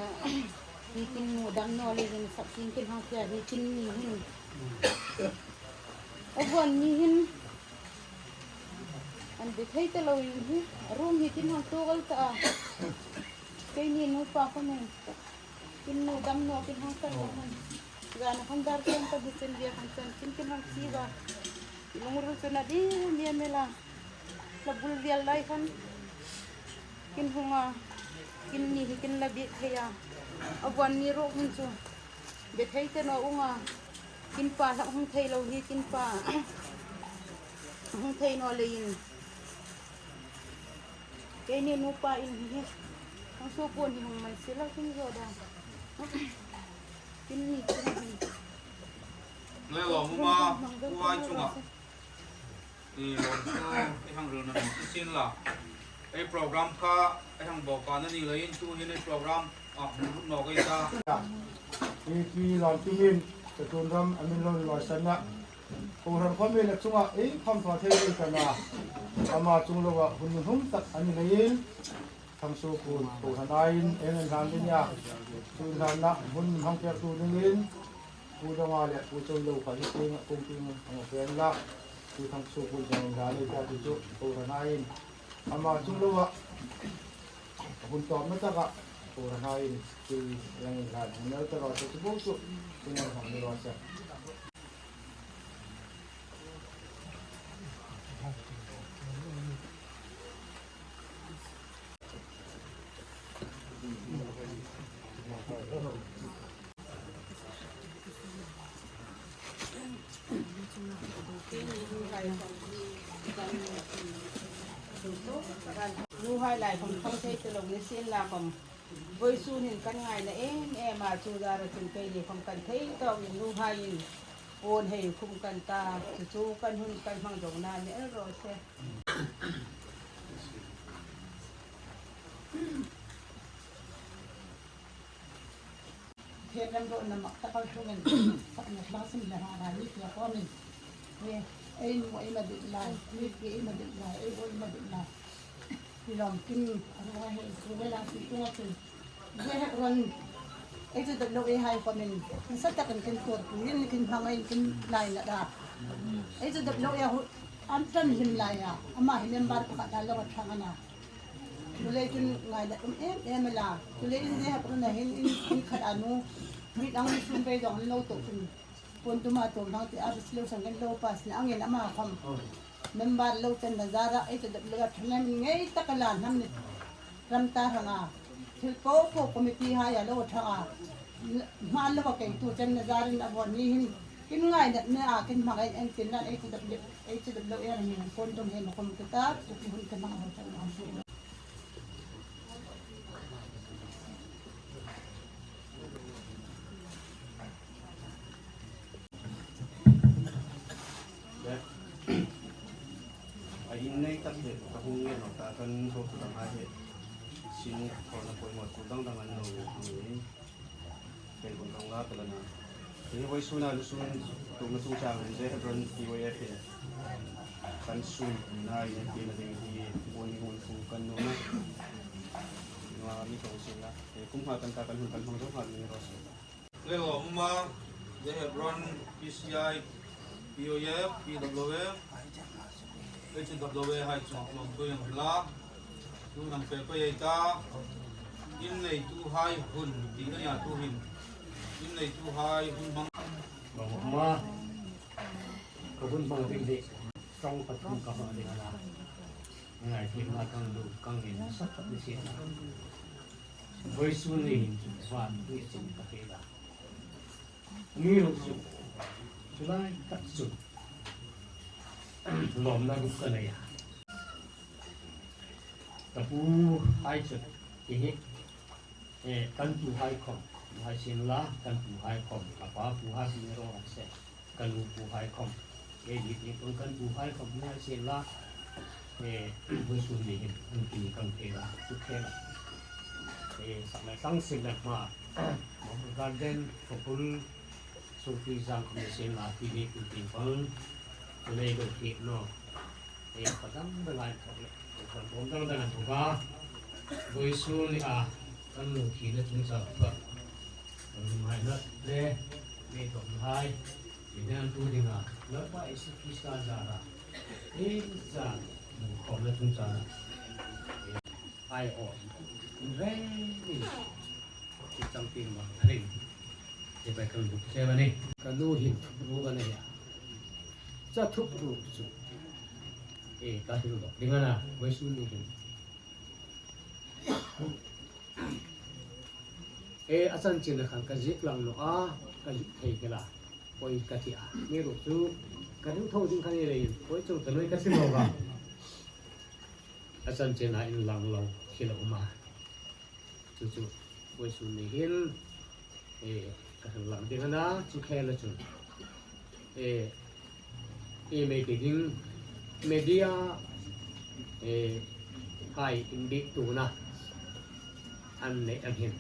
hi tin nu dam naw leiin, sak tin kin hang sia hi tin ni hin. A vuan ni hin, an be thei ta lo in hi, a room hi tin hang tuok ta a. Keini nupa khawmin, kin nu dam naw kin hang san naw hmun. Zana khawm dar chen ta hi chen bia khawm chen, kin kin hang chi va. Lungril chu na di mi a mela. La bul vial lai khan. Kin hung a, kin ni hi kin la biek thei a. A vuan ni ruok hun chu. Be thei ta naw ung a. Kin pa hlak hung thei lo hi kin pa. Hung thei naw leiin. Keini nupa in hi hi. Thangsuo puon hi hung man si lo kin zo da. Kin ni kin ni. Le lo huma, uai chunga. I lawm chu, i hang rilna hmang ti sin la. Ei program kha, ei hang bawk a na ni leiin tu hin ei program, a, hung lut nawk ei ta. I pi lam ti hin, ka tun ram, a min lo lo san na. Kohran khawm ei la chunga, ei kham thaw thei ei ta na. Ama chung lo a, hun hum tak a ni leiin. Thangsuo puon, kohran aiin, ei hang hlan ding a. Chu hlanna, hun hang pek tu dingin. Pu Donga le Pu Chawilo kha hi tieng, kung tieng, hang pek la. Chu Thangsuo puon chang la le ta chu chu, kohran aiin. Ama chung lo a, hun tawpna taka, kohran aiin, chu lang in la, hang nel ta raw se chu bo chu, chu nang hang ni raw se. Nuhai lai khom thang thei ta lo ni sien la khom, vawisun hin kan ngaina em em a, chu zara chun keini khom kan thei tawkin nuhaiin puon hei khum kan ta, chu chu kan hun kan hmang dawng na ni el ro se. Thiem rem ro na mak ta kal thungin, sakna hla sim le ha rai ni tia khawmin. Ni, ei nu ei ma dit lai, ni pi ei ma dit lai, ei bo ei ma dit lai. Ni lawm kim, a ruong a hei, ruong a lang si tunga chun. Ze hek ron, ei chu dot lo ei hai khawmin. Ni sa takin kin tuor pu, yin kin hmang ei kin lai na da. Ei chu dot lo ei hu, an tan him lai a, ama hi member pakhat a lo a thang a na. Chuleiin ngaina um em em a la. Chuleiin ze hak runa hin in, in khat a nu. Mi dang sun bei dong lo to chun. Puon tuma to nang ti a resolution kan lo pass na angin ama khom. Member lo channa zara ei chu dot lo a thang ngei tak a la hnam ni. Ram ta hang a. Thil po po committee hai a lo thang a. Hma lo a kei tu channa zarin a vawn ni hin. Kin ngaina ne a kin hmang ei en tin nan ei chu dot lo. Ei chu dot lo ei ring hin puon tum hei ma khom ka ta, chu ki hun ka hmang ho ta ma. A in nei tak hi, ka hung ngen nawk ta, kan hawtu dang hai hi. Sin, khawlna poimaw tu dang dang an lo ni. Ken kun kan la ta la na. Hi vawisuna lusun tuokna chungchang ze hak ron P Y F in kan sun na in ti na ding hi puon ni hun fu kan nuom a. Nua mi kong sin la. He kum ha kan ta kan hun kan hmang zo ha mi ro se. Le lo ma ze hak ron P C I, P Y F, P W F, Ei chu dot lo ve hai chu lawm tu yang la. Tu nang pe pe ei ta. In nei tu hai hun ti na ya tu hin. In nei tu hai hun bang. Ba ma. Ka hun bang ding de. Tong ka tong ka bang ding la. Ngai ti ma kang lu kang in sa ta ni si. Vawisun ni hin chu van ni chin ka pe la. Ni lo chu. Chu lai tak chu. Lawmna ruk ka nei a. Ka pu hai chu, hi hi, eh, kan pu hai khom, hai sin la, kan pu hai khom, ka pa pu hai sin ro hai se, kan nu pu hai khom, eh, hi hi kan pu hai khom, hai sin la, eh, vawisun ni hin, an kini kan thei la, chu thei la. Eh, sak le sang sin le hma, garden, fokul, Sungpi zang khom sin la, pi ni pi ting pang, lei lo ki no. Ei, ka dang dang ai thok le, ka bom dang dang ai thok a. Vawisun ni a, kan lo ki na chung sa pa. Kan lo mai na le, mei thok hai. Ni nan tu ding a, Lalpa Isu Krista zara. Ei, za, lo khom na chung sa. Ai o. Reng ni. Ki chang tin ma ring. Ti pai kan buk se ba ni. Ka nu hin thup ru ka nei a. Cha thup ru chu. E, ka hin lo. Ding ana, vawisun ni hin. E, a chanchin a khan ka zik lang naw a, ka zik thei ke la. Poi ka ti a. Ni ru chu. Ka ding tho ding ka ni le. Poi chung ka noi ka ti lo ba. A chanchin a in lang lo. Khi lo ma. Chu chu, vawisun ni hin, eh, ka hang lang ding a na, chu khela chun. Eh, eh, mei ti ding, media, eh, hai in bik tu na, an nei ang hin.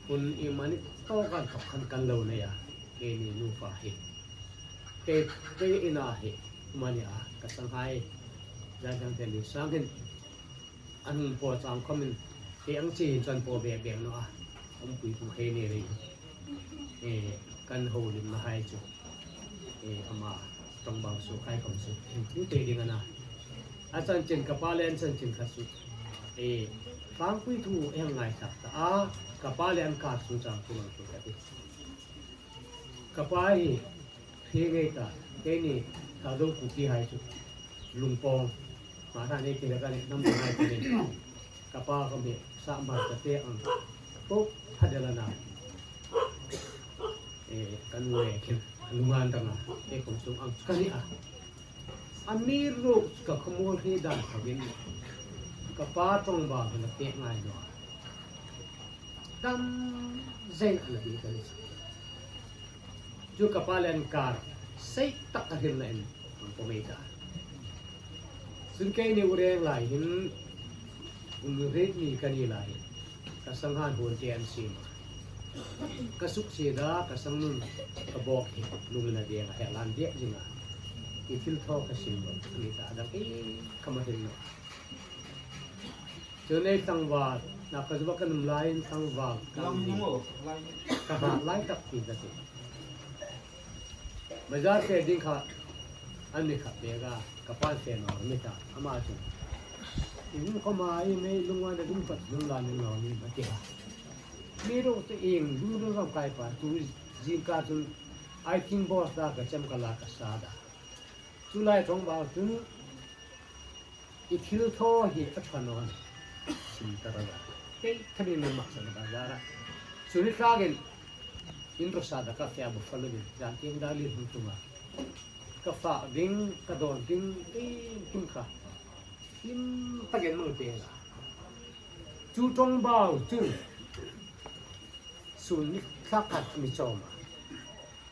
Hun i mani to kan thok khan kan lo nei a, keini nufa hi. Ke, ke ina hi, mani a, ka sang hai, zan kang te ni sang hin. An hung po chang khomin, he ang chi hin chuan po bek bek naw a, um pui pu he ni rei. E, kan ho lim na hai chu. E, ama, tong bang su khai khom su, heng thu te ding ana. A chanchin ka pa le an chanchin kha su. E, tlangpui thu e hang ngai tak ta a, ka pa le an kar su chang thu lang thu ka ti. Ka pa hi, khi ngei ta, keini, Thadou Kuki hai chu, Lungpawng, ma ta nei ti la ka nei, nam ta hai ka nei. Ka pa ka mi, sa mar ka te ang, to, tha de la na. E, ka nu le khin, lungan ta nga, e kong sung ang, ka ni a. Amiruokchu ka khawmuol hri dan khawvin ka pa ṭawngbau hi la pek ngai naw a. Dam zeng a la bik a ni chu. Chu ka pa le an kar sei tak a hril nain an pawm ei ta. Chun keini u reng lai hin kum riet ni ka ni lai hin ka sanghan huon te an siem a. Ka suk si da ka sang nun ka bawk hi lungin a deng a, hel an dek zing a. I thil thaw ka sim lo a ni ta, a dang ei khawm a hril naw. Chu nei tlangval, na ka zuba ka num laiin tlangval ka ni. Ka ha lai tak ti ka ti. Bazar fe ding kha an ni kha pek a, ka pa fe naw ni ta, ama chu. I hung khawma i mei lungwa na dum pat lung la ni naw ni ma ti a. Amiruokchu ieng lungdam ram kai pa, tu zingkar chun I think boss da ka chem ka la ka sa da. Chu lai ṭawngbau chun i thil thaw hi a ṭha naw ni. Sim ta ra da. Kei thanin min mak sa bazar a. Chu ni tlakin in ro sa da ka fe a bu fa lo ni. Zan tieng da lin hung tung a. Ka fa ding, ka dawn ding, ei kim kha. Kim takin mang te la. Chu ṭawngbau chu. Sun ni thlak khat mi chawm a.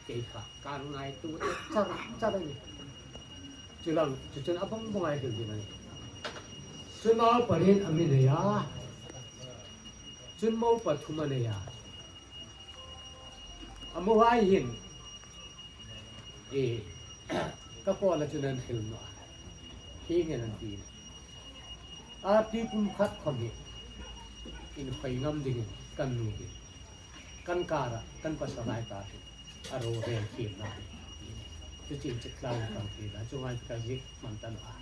Kei kha kan ngaituo char char a nih. Chu lang, chu chun a bang bang a hril ding a nih. Chu nau pariet a mi nei a. Chun mo pathum a nei a. A mohai hin. E, ka kuoma chun an hril naw a. Hieng hin an ti. Arti pum khat khawm hi inkhoi ngam dingin kan nu hi kan kara kan pasal lai ta hi a ro rel thiem na. Chu chin chik tlang kan ti na chu ngai ka zik man ta naw a.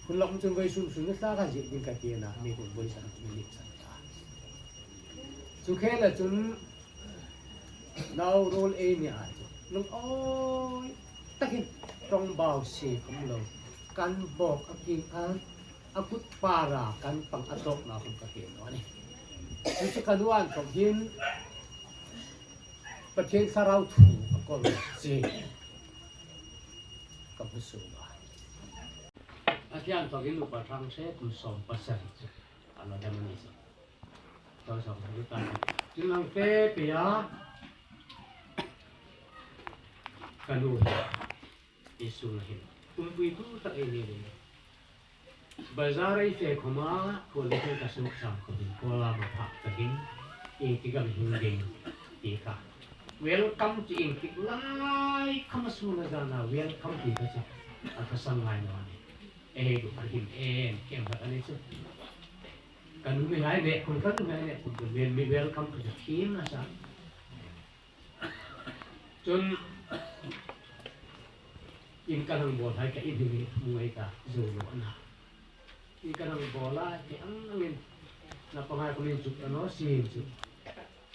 Hun lawm chun vawisun sun ni thlak a zie ding ka ti a, mi hung vawisun ni san ta. Chu khela chun nau ruol ei ni a chu lungawi takin ṭawngbau sie khawm lo kan bawk a king a, a kut para kan pang a tawkna hun ka ti naw a nih. Chu chu ka nu an tawk hin Pathien Thlarau thu a kawl che ka hmu suk a. A thian tawkin upa hrang hre kum sawm pasari chu a la dam a ni chu. Tawlsawm hlu ta. Chun lang fe pe a. Ka nu hi. I sung hin. Pumpui tu tak ei ni ni. Bazar ei fe khawma, khawla fe ka suk sam khawm hin. Khawla ma phak takin. Ieng ti gam hing ding. Ti kha. Welcome ti ieng ti lai khawma sung a zana. Welcome ti kha chu. A ka sang ngai naw a nih. Ei du a him em em kha a ni chu. Kan mi hai ne, kun kan mi hai ne, kun kan mi, mi welcome to the team na sa. Chun, in kan hang bawl hai ka in hi mi mu ei ta, zo lo na. In kan hang bawl a, ke ang angin, na pangai ko min chuk ano, si hin chuk.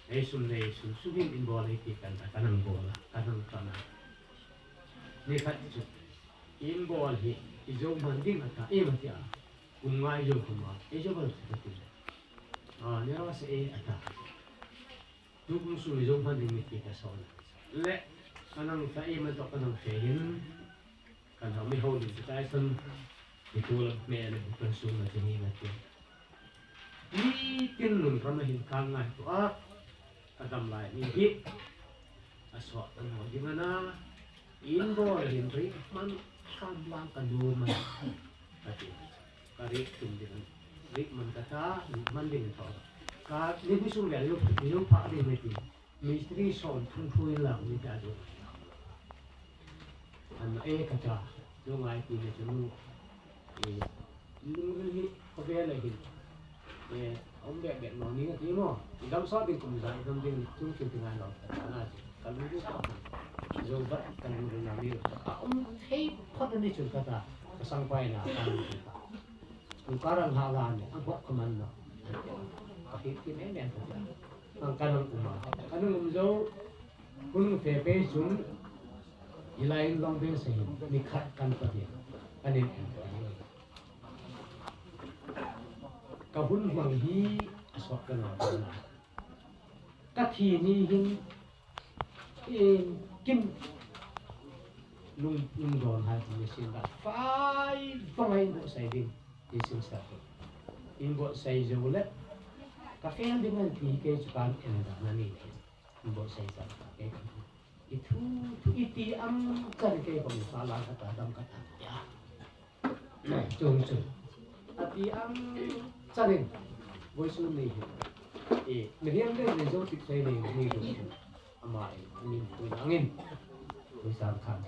Ei sun nei, sun, sun hin in bawl ei ti kan ta, kan hang bawl a, kan hang tan a. Ni khat chu, in bawl hi, i zo hman ding a ta, ei ma ti a. Kum ngai zo khawma, ei zo bal sa ti. A, ni raw se e a ta. Tu kum sung i zo hman ding mi ti ka sawn. Le, ka nang ta e ma to ka nang fe hin. Ka nang mi ho ding ta san. I tu la me le bu kan sung na ti ni na ti. Ni tin nun ka ma hin ka ngai tu a. Ka dam lai ni hi. A sawt a naw ding a na. In bawl hin ri man kham lang ka nu man. Ka ti. Ka rik tum ding an. Rik man ka ta, rik man ding an thaw. Ka ni hni sung le, yu, yu pha ding me ti. Mistri sawm thum thu in lang ni ta du. An e ka ta, du ngai ti me chu nu. E, lung ri hi, ko be le hi. E, om be be no ni ti mo. Dam sa ding kum za, dam ding tum tum ti ngai lo. Ka na. Kan hung duh tak. Zo vat kan hung duh na mi. A um thei phot a ni chun ka ta. Ka sang pai na kan hung duh tak. Kan ka rang ha la ni. A bok ka man na. Ka hit ki me me ka ta. Kan kan hung um a. Kan hung um zo. Hun fe pe chun. I lai in long ben se hin. Ni khat kan pa di. Kan in en pa di. Ka hun hmang hi a sawt ka na. Ka thi ni hin, eh, kim, lung, lungdawnhai khawm ni sien la, fai vawng a inbuotsai ding ti sin sa tu. Inbuotsai zo le, ka fel ding a nih ti kei chu kan en dan a ni le. Inbuotsai zo ka kei. I thu, thu i ti ang chan kei khawm sa la ka ta dam ka ta ya. Chuong chu. A ti ang chanin, vawisun ni hi. E, mi riang dei nei zo tik sei nei, ni ru chu. Ama e, a min pui angin. Pui san khan.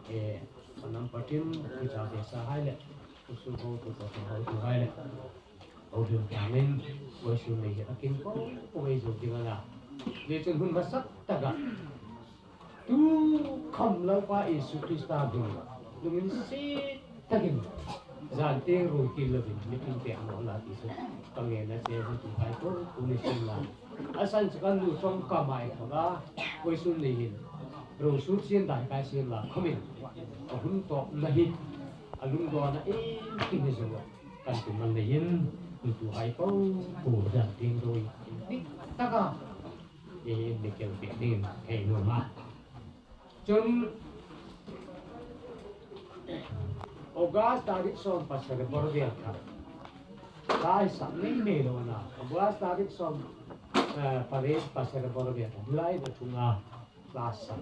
E, a nam patin, pui cha te sa hai le. Kusu ho, tu ko ho, tu hai le. Ho dun tangin, vawisun ni hi a kin ko, ko ei zo ding a na. Ni chun hun hmasa taka. Tu khawm Lalpa Isu Krista hming, lunginsiet takin, zan tieng ruoi kir lovin, mi tin pek naw la ti chu, ka ngenna che hun tu hai ko, tu ni sin la. A san chu kan nu ṭawngkam a ei thaw a, vawisun ni hin, ro sur sien dai kai sien la, khawmin, a hun tawpna hi, a lungdawnna ei ti ni zo, kan tum an leiin, hun tu hai ko, ko zan tieng ruoi, dik taka, E, mi kel pek dingin hei nuom a. Chun August tarik sawm pasari bawr vel kha. Lai sak nei nei lo na. August tarik sawm, eh, pariet pasari bawr vel kha. Lai da thunga. Lai sak.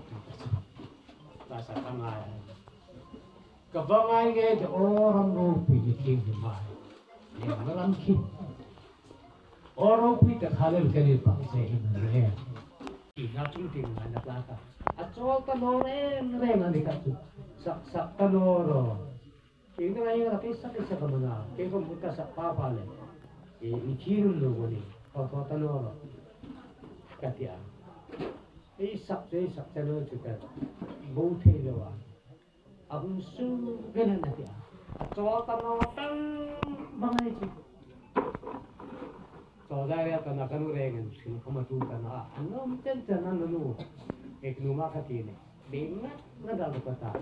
Lai sak ka ngai. Ka va ngai nge te aw ram ropui ni ki hi mai. Ni ma lam khi. Aw ropui ta kha lel ka ni pak se hi ma le. Ina chung ting ngai na tla ka. A chawl ta naw reng reng a ni ka chu. Sak sak ta naw ro. Ina ngai na kei sak kei sak ka ma na. Kei khawm ka sak pha pha le. I, i khi nun lo ko ni. Thaw thaw ta naw ro. Ka ti a. Ei sak chu ei sak ta naw chu ka. Bo thei lo a. A hung su ven a na ti a. A chawl ta naw tang bang a ni chu. Chawl dai rel ta na ka nu rengin sin khawm a tu ta na. A nuom chen chen a nu nu. Ek nu ma ka ti ni. Be ngat ngat a ka ta.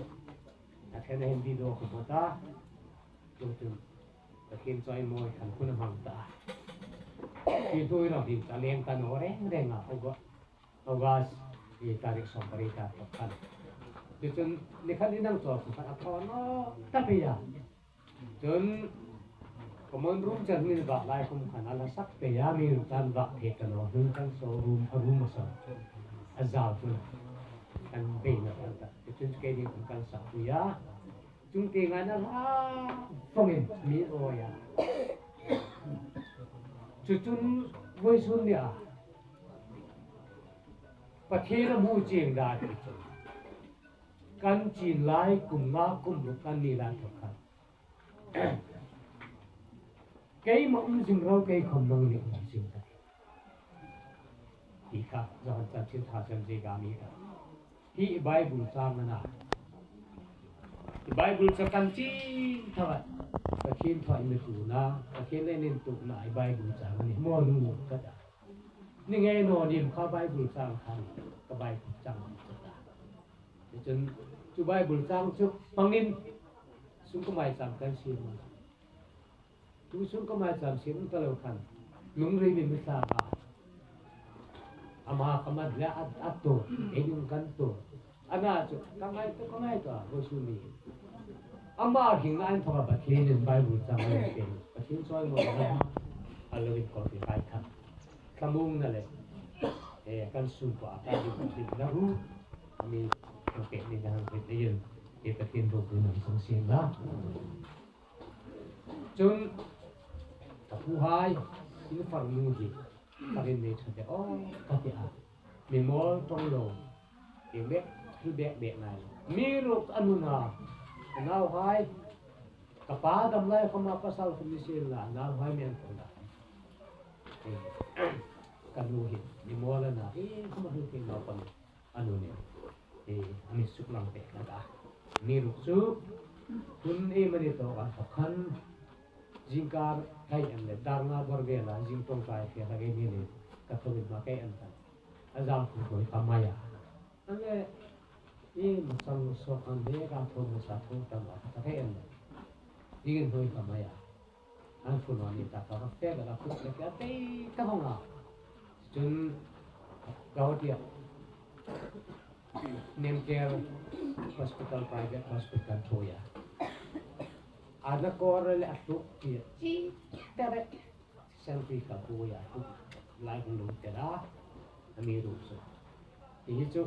A then a hin video ka hmu ta. Chu chu. Ka khin chawi mawi khan hun a hmang ta. Ti tu ro din ta leng ta naw reng reng a. August, i tarik sawm pariet a thaw khan. Chu chun ni khat ni nang chawl khan a thaw naw ta pei a. Chun common room chen min vak lai khawm khan a la sak pei a, mi tan vak thei ta naw, hnung kan saw room, a room a saw. A zau chun kan bei naw kan ta. Chu chun kei ding kan sak pui a. Chung tieng a na hla vawngin mi awi a. Chu chun vawisun ni a. Pathien a hmu chieng dan hi chu. Kan chin lai kum nga kum ruk kan ni lai thaw khan. Keima um zing ro kei khawm nang ni um zing ka ti. Hi kha, Johan chanchin tha chan je ga mi kha. Hi Bible chang a na. Hi Bible chang kan chin thaw a. Pathien thaw in tu na, Pathien le nin tu na hi Bible chang a ni. Mo nu ka ta. Ni ngei naw nim kha Bible chang khan, ka Bible chang ka ta. Chun, chu Bible chang chu pangin, sung ka mai chang kan sim. Tu sung ka mai chang sim ta lo khan, lungri mi mi sa ka. Ama ka mat le at, at tu, ei dung kan tu. A na chu, ka ngai tu, ka ngai tu, a, vawisun ni. Ama hring na an thawk a Pathien in Bible chang a lo pe. Pathien chawi mawi na, a lo in ko ti kai khan. Thlamuongna le, eh, kan sung ko a ka ding ding na ru, a mi kan pek ni na hang pek ni yin, eh, Pathien ro ku nam sang sien la. Chun, ka pu hai, in far nu hi, far in nei chate, oh, ka ti a. Mi mawl tong lo, eh, bek, thil bek bek ngai lo. Mi ruk a nun a, ka nau hai, ka pa dam lai khawma pasal khawm ni sien la, nau hai men tong la. Eh, ka nu hi, mi mawl a na, eh, khawma hung thei nau khawm a nu ni. Eh, a mi suklang pek na ka. Mi ruk chu, hun ei mani tawk a, thaw khan, zingkar kai en le, dar nga bawr vela, zing tawngtai fe la kei ni le, ka thawin ma kei en ta. A zam khu koi ka mai a. An le, i ma chang so kan le, ka thawin ma sa thawin ta ma, ka kei en le. Dingin hoi ka mai a. An phun hon ni ta ka fe ka la khu ka ka tei ka hong a. Chun ka hoti a. Nemker Hospital, private hospital kan thaw a. A na kawr le a tluk ti chi tere. Sentry ka bu ya tluk lai hung lo tere. A mi ru chu. Ti hi chu.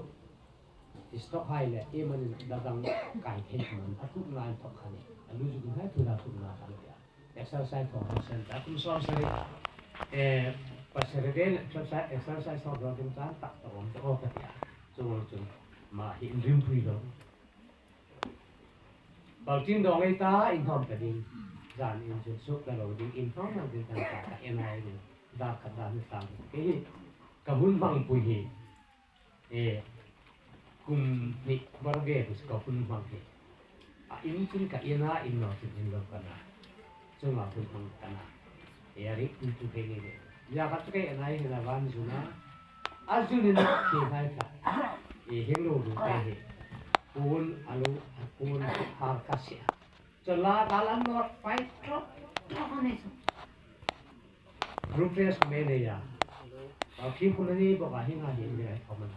Ti stock hai le, i manin dadang kai thei man. A tluk ngai thok kha ni. A lu ju hai tu da tluk ngai kha ni. Exercise thaw, exercise thaw, kum sawm sari. Eh, pasari vel exercise, exercise thaw ding chan tak ta om ta o ka tia. Chuong chun ma hi in rim pui lo. Bal tin dong ei ta, in thawm ta ding. Zan in chun suk ta lo ding, in thawm lo ding kan ta ka en ai ding. Da ka da ni sang. Ke hi, ka hun hmang pui hi. E, kum hni bar ve bus ka hun hmang hi. A in chun ka in a, in lo chun in lo ka na. Chunga hun hmang ka na. E, a ri in chu ke ni le. Ya ka chu ke na hi na van zu na. A zu ni na ke hai ka. E, heng lo ru ke hi. Kun a lo, kun har ka sia. Chu la ka lan lo pai tro, tro ka ni chu. Rupesh Meneya. Ka khi phun ani bawk a, hi nga hi ni ai thawm an.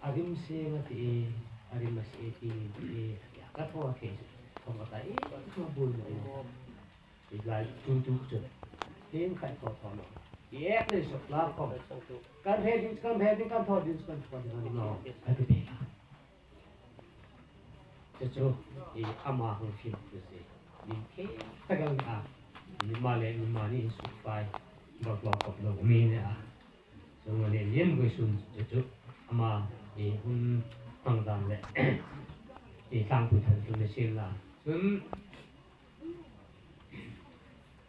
A rim se nga ti e, a rim a se ti ni ti e. Ka thaw a ke chu. Thaw ka ta e, thaw bul na e. I lai tu tu chu. Hing khai thaw thaw no. I ek le sok la khom. Kan he ding, kan he ding, kan thaw ding, kan thaw ding no. Ka ti pe la. Chu chu, i ama hung fim chu si. Min khe ta gal a. Ni ma le, ni ma ni in suk fai. Bak bak kop lo mi ni a. Chu ma le, yen goi sun chu chu. Ama, i hun hmang dan le. I tlang pui than chu ni sin la. Chun,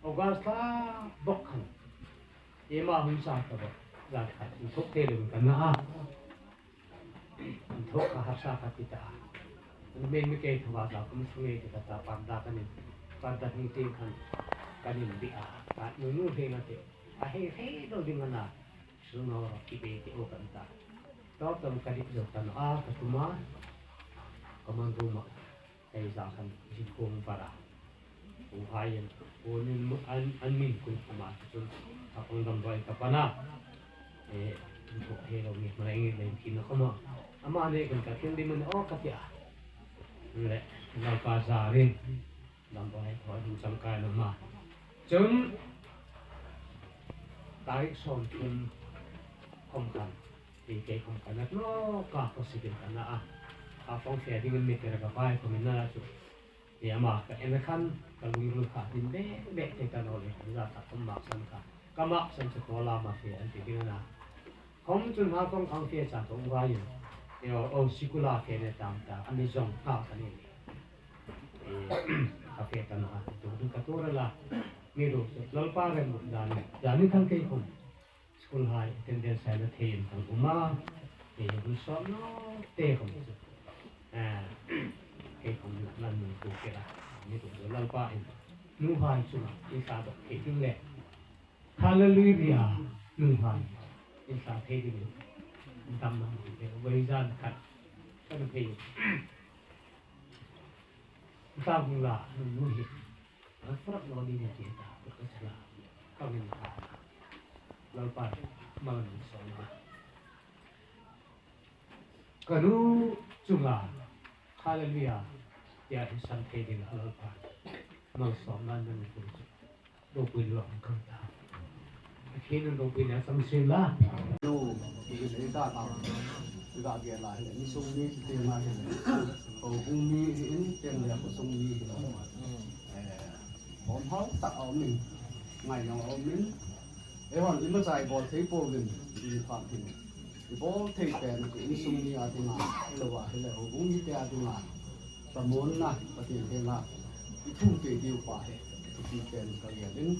August thla bawk khan. I ma hun sa ta bawk. Zan khat, in thok te lo kan na a. An thaw ka harsa ka ti ta. An men mi kei thawa ta kum sunge ti ka ta parda ka nin. Parda hni ti khan ka nin bi a. Ka nu nu he na te. A he he lo ding ana. Su no ro ki be ti o kan ta. Tawp tam ka dik zo kan a ka tuma. Ka man ru ma. Ei za khan ji khum para. Hung hai an, hung in mu-, an, an min kun khuma chun, a kong dam roi ka pana. E, thaw he lo ni, ma eng le khi na khoma. Ama ne kan ka thil di mun o ka tia. Le, Lalpa za rin. Dam roi thaw hung chang kai na ma. Chun, tarik sawm thum khom khan. Ti kei khom ka na no ka ko si kin ka na a. Ka phong fe ding mi te ra ka pai ko mi na chu. Ni ama ka en khan ka lungril kha tin be be te ka no le ka za ta ka mak san kha. Ka mak san chu ko la ma fe an ti ding na. Khom chun ha kong khang fe cha kong ga yin. Yo o sikula fe ne tam ta. Ani zong ka ka ni. E, ka fe ta na. Tu tu ka tu ra la. Mi ru chu Lalpa rem dan. Dan ni khang kei khom. School hai attendance hai na thei in kan um a, thei in hun sawm naw te khom chu. A, thei khom na nan nun ku ke la, ni ku chu Lalpa in. Nu hai chu na, in sa dok thei ding le. Hallelujah, nu hai. In sa thei ding le. Dam na le, voi zan khat. Kan thei. Sa hung la, nu hi. An farak naw ding a ti ta, ka sala. Ka min ta. Lalpa, mal min sawm a. Ka nu chunga, hallelujah, tia hi san thei ding a Lalpa. Mal sawm nan nan ku chu. Ropui lo ang kan ta. A khi nun ropui na sam sin la. Nu, i le ta ta. I ga ge la hi, insung mi ti ma hi. Ko hung mi hi in, tem le ko sung mi hi. Eh, hom hau ta au min. Ngai nong au min. E hon i ma chai bol thei po min. I pha hin. I bol thei pen ko insung mi a ti ma. Lo wa hi le ko hung mi te a ti ma. Ka muonna Pathien hienga i thu te diu pa hi, i thu pen ka gelin,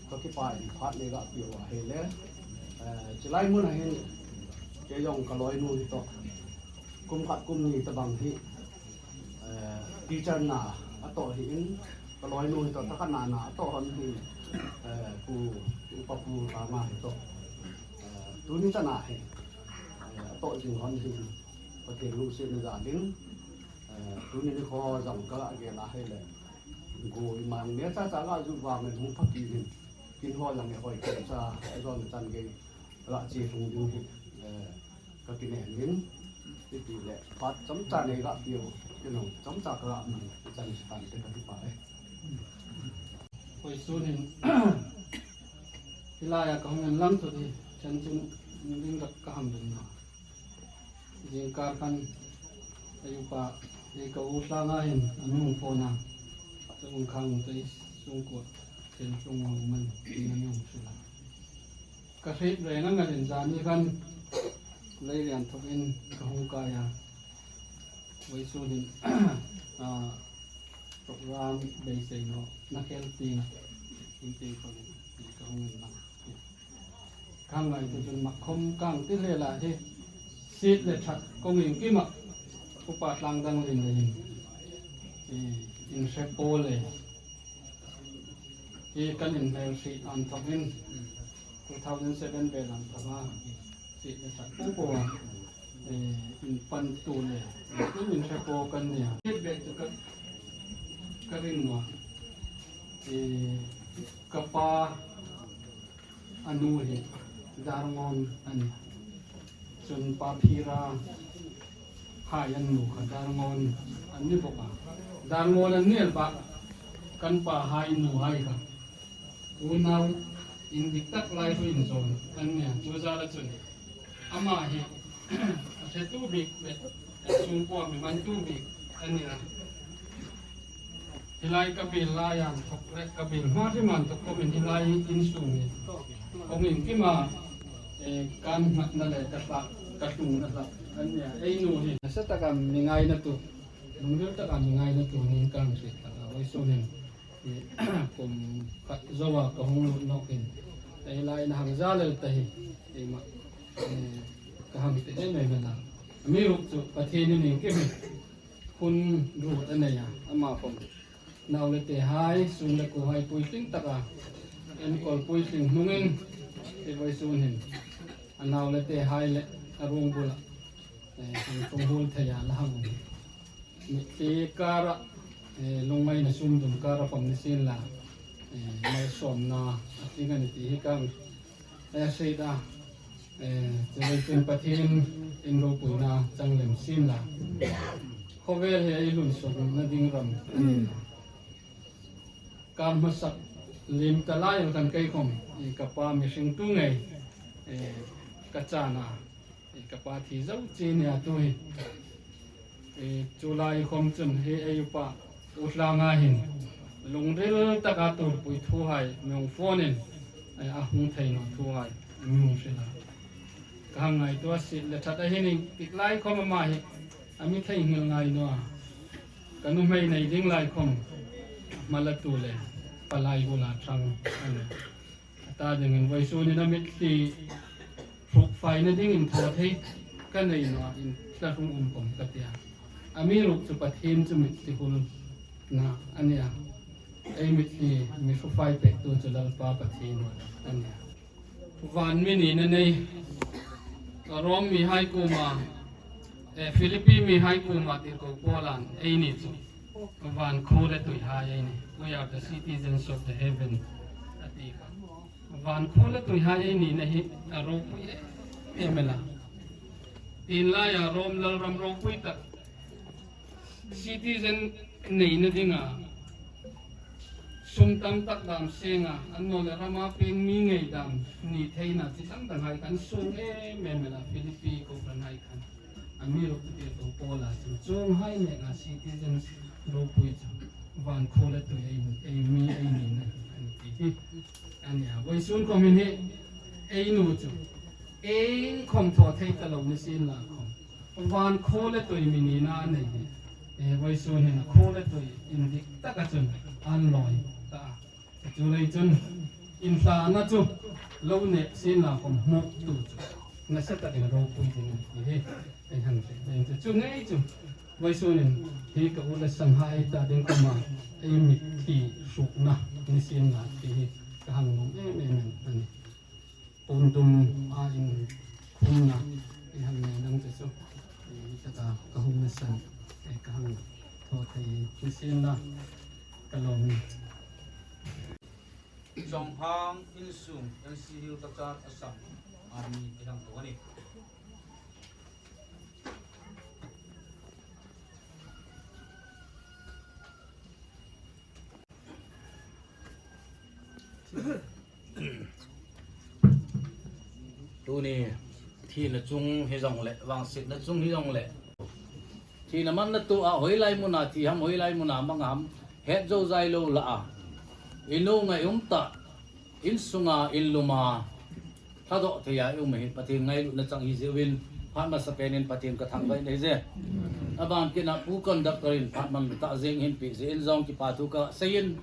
ka kipa in phat nei ka piu a hi le, eh, chilai mun a hin, kei zong ka lawinu hi tawh, kum khat kum ni ta bang hi, eh, teacher na a tawh hi in, ka lawinu hi tawh, ta khat na na a tawh hon hi, eh, ku, upa pu ta ma hi tawh, eh, tuni chana hi, eh, a tawh zing hon hi, Pathien lungsietna zalin, Eh, tuni ni khaw zong ka la gel a hi le. Go i mang ne cha cha la zu vang le hung pha ki hin. Kin haw lang e hoi kin cha, zon chan gei. La chi hung ding hi. Eh, ka ki ne min. Ti ti le, pat chomcha nei ka piu, ti nung chomcha ka man, chan si tan te ka ti pa e. Koi sunin, hilai a ka hung en lang thu ti, chan chun, ning ka ka ham dun na. Jingkar khan, ei upa, ei ka u hlanga hin, a mi hung phone a. Chuong khang te, sungkuo, thil tlung a um an, a mi hung hril a. Ka hriet reng ang a hin zani khan, lei lian thokin ka hung kai a. Vawisun hin, a, program beisei naw, na khel tina, in ti khawm, ka hung en lang. Ka ngaituo chun mak khawm ka ti hle lai hi. Siet le ṭhat kawng iengkima, upa Tlangdanglen le hin, eh, in hre po le, hi kan inhmel hril an thokin, two thousand seven vel an thok a, siet le ṭhat po po a, eh, in pan tu le, in hre po kan nia. Siet vel chu ka, ka ring naw a. Eh, ka pa a nu hi Darngawn a nih. Chun Pa Phira hai an nu kha Darngawn an ni bawk a. Darngawn an ni el bak, kan pa hai nu hai kha unau indik tak lai hlui inzawn an nih a. Chu zala chun ama hi a hretu bik le, a sungkuo mi mantu bik a nih a. Hilai ka biel lai an thok le, ka biel hma hrim an thok khawmin hilai in sung hi kawng iengkima, eh, kan nghatna le ka hlak, ka hlungna hlak a nih a. Ei nu hi nasa taka mi ngainatu, lungril taka mi ngainatu niin kan hriet tak a, vawisun hin, eh, kum khat zoa ka hung lut nawkin, ei lai na hang za lel ta hi, ei ma, eh, ka hang ti em em a. Amiruokchu Pathienin iengkim hun ruot a nei a, ama khawm nau le tehai, sung le kuohai puitling taka enkawl puitling hnungin, ei vawisun hin a nau le tehai le a ruong bula, eh, hang ṭhung huol thei a la hang um. Mitthli kara, eh, lungngaina sumdum kara khawm ni sien la, eh, malsawmna a tling a nih ti hi kan, eh, hriet a, eh, chuleiin Pathienin ropuina chang lem sien la. Khawvel hi ei hlun sukna ding ram a ni. Kan hmasa lem ta lai el khan kei khawm, eh, ka pa mi hringtu ngei, eh, ka chang a. Ei ka pa thi zo che nia tu hi. Ei chu lai khawm chun hi ei upa u Tlanga hin lungril taka tuorpui thuhai mi hung phone in, ei a hung thei naw thuhai mi hung hril a. Ka hang ngaituo a, siet le ṭhat a hin ieng tik lai khawm ama hi a mi theinghil ngai naw a. Ka nuhmei nei ding lai khawm hma la tu le palai bula ṭhang a nih. A ta dingin vawisun hin a mitthli hruk faina dingin thaw thei ka nei naw a, in thlahrung um khawm ka ti a. Amiruokchu Pathien chu mitthli hulna a nih a. Ei mitthli mi hru fai pektu chu Lalpa Pathien a nih a. Van mi nina nei, Rom mihai kuoma, eh, Philippi mihai kuoma tirko Paulan ei ni chu van khuo le tuihai ei nih. We are the citizens of the heaven, a ti kha. Van khuo le tuihai ei nina hi a ropui em em a. Tin laia Rom lalram ropui tak citizen neina dinga sum tam tak dam senga, annawleh rama peng mi ngei dam ni theina chi dang danghai kan sung em em a, Philippi kohranhai khan. Amiruokchu tirko Paula chun chuonghai neka citizens ropui chu van khuo le tui ei, ei mi ei nina a ni ti hi a nih a. Vawisun khawmin hi ei nu chu iengkhawm thaw thei ta lo ni sien la khawm, van khuo le tui mi nina a nei hi, eh, vawisun hin khuo le tui indik taka chun an lawi ta a. Chuleiin chun inthlana chu lo nei sien la khawm hmutu chu nasa takin ropui ding a ni ti hi ei hang hriet ding chu. Chu ngei chu vawisun hin hi ka u le sanghai ta ding khawma ei mitthli hrukna ni sien la ti hi ka hang lawm em em a nih. Puondum a inkhumna ei hang nei ding chu chu, eh, taka ka hung nasan, eh, ka hang thaw thei ni sien la ka lawm. Chawmhang insung N C Hill Cachar Assam Army ei hang thaw a nih. Tuni thina chung hi zong le, vangsietna chung hi zong le, thina manna tu a hoi lai muna thi ham, hoi lai muna mang ham, het zo zai lo la a. I nu ngai um ta, insunga, inluma, thadoh thei a i um hi Pathien ngailutna chang hi ziuin, phat masa penin Pathien ka thangvahna hi ze. A ban kina pu conductor in phat man ta zing hin pi zing in zong kipa thu ka seiin,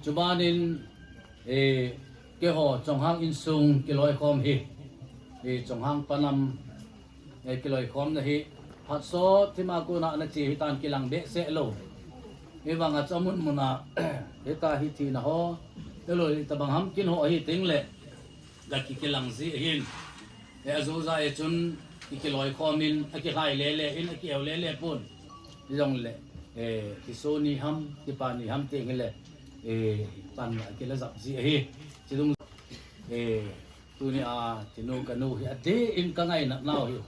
chubanin, e, keiho chonghang insung kiloikhawm hi, e, chonghang panam, e, kiloikhawmna hi phat sawt thima kuna na chi hi tan kilang behseh lo. Hi vanga chamun muna, hi ta hi thina ho, hi lo hi ta bang ham kin ho hi ting le, ga ki kilang zi hin. E, a zo zai chun, ki kiloikhawmin, a kihlai le le in, a kieu le le pun. Hi zong le, e, ki so ni ham, ki pa ni ham ting hi le, e, pan a kila zap zi hi. Chi dung, e, tuni a, ti nu ka nu hi, a de in ka ngaina nau hi.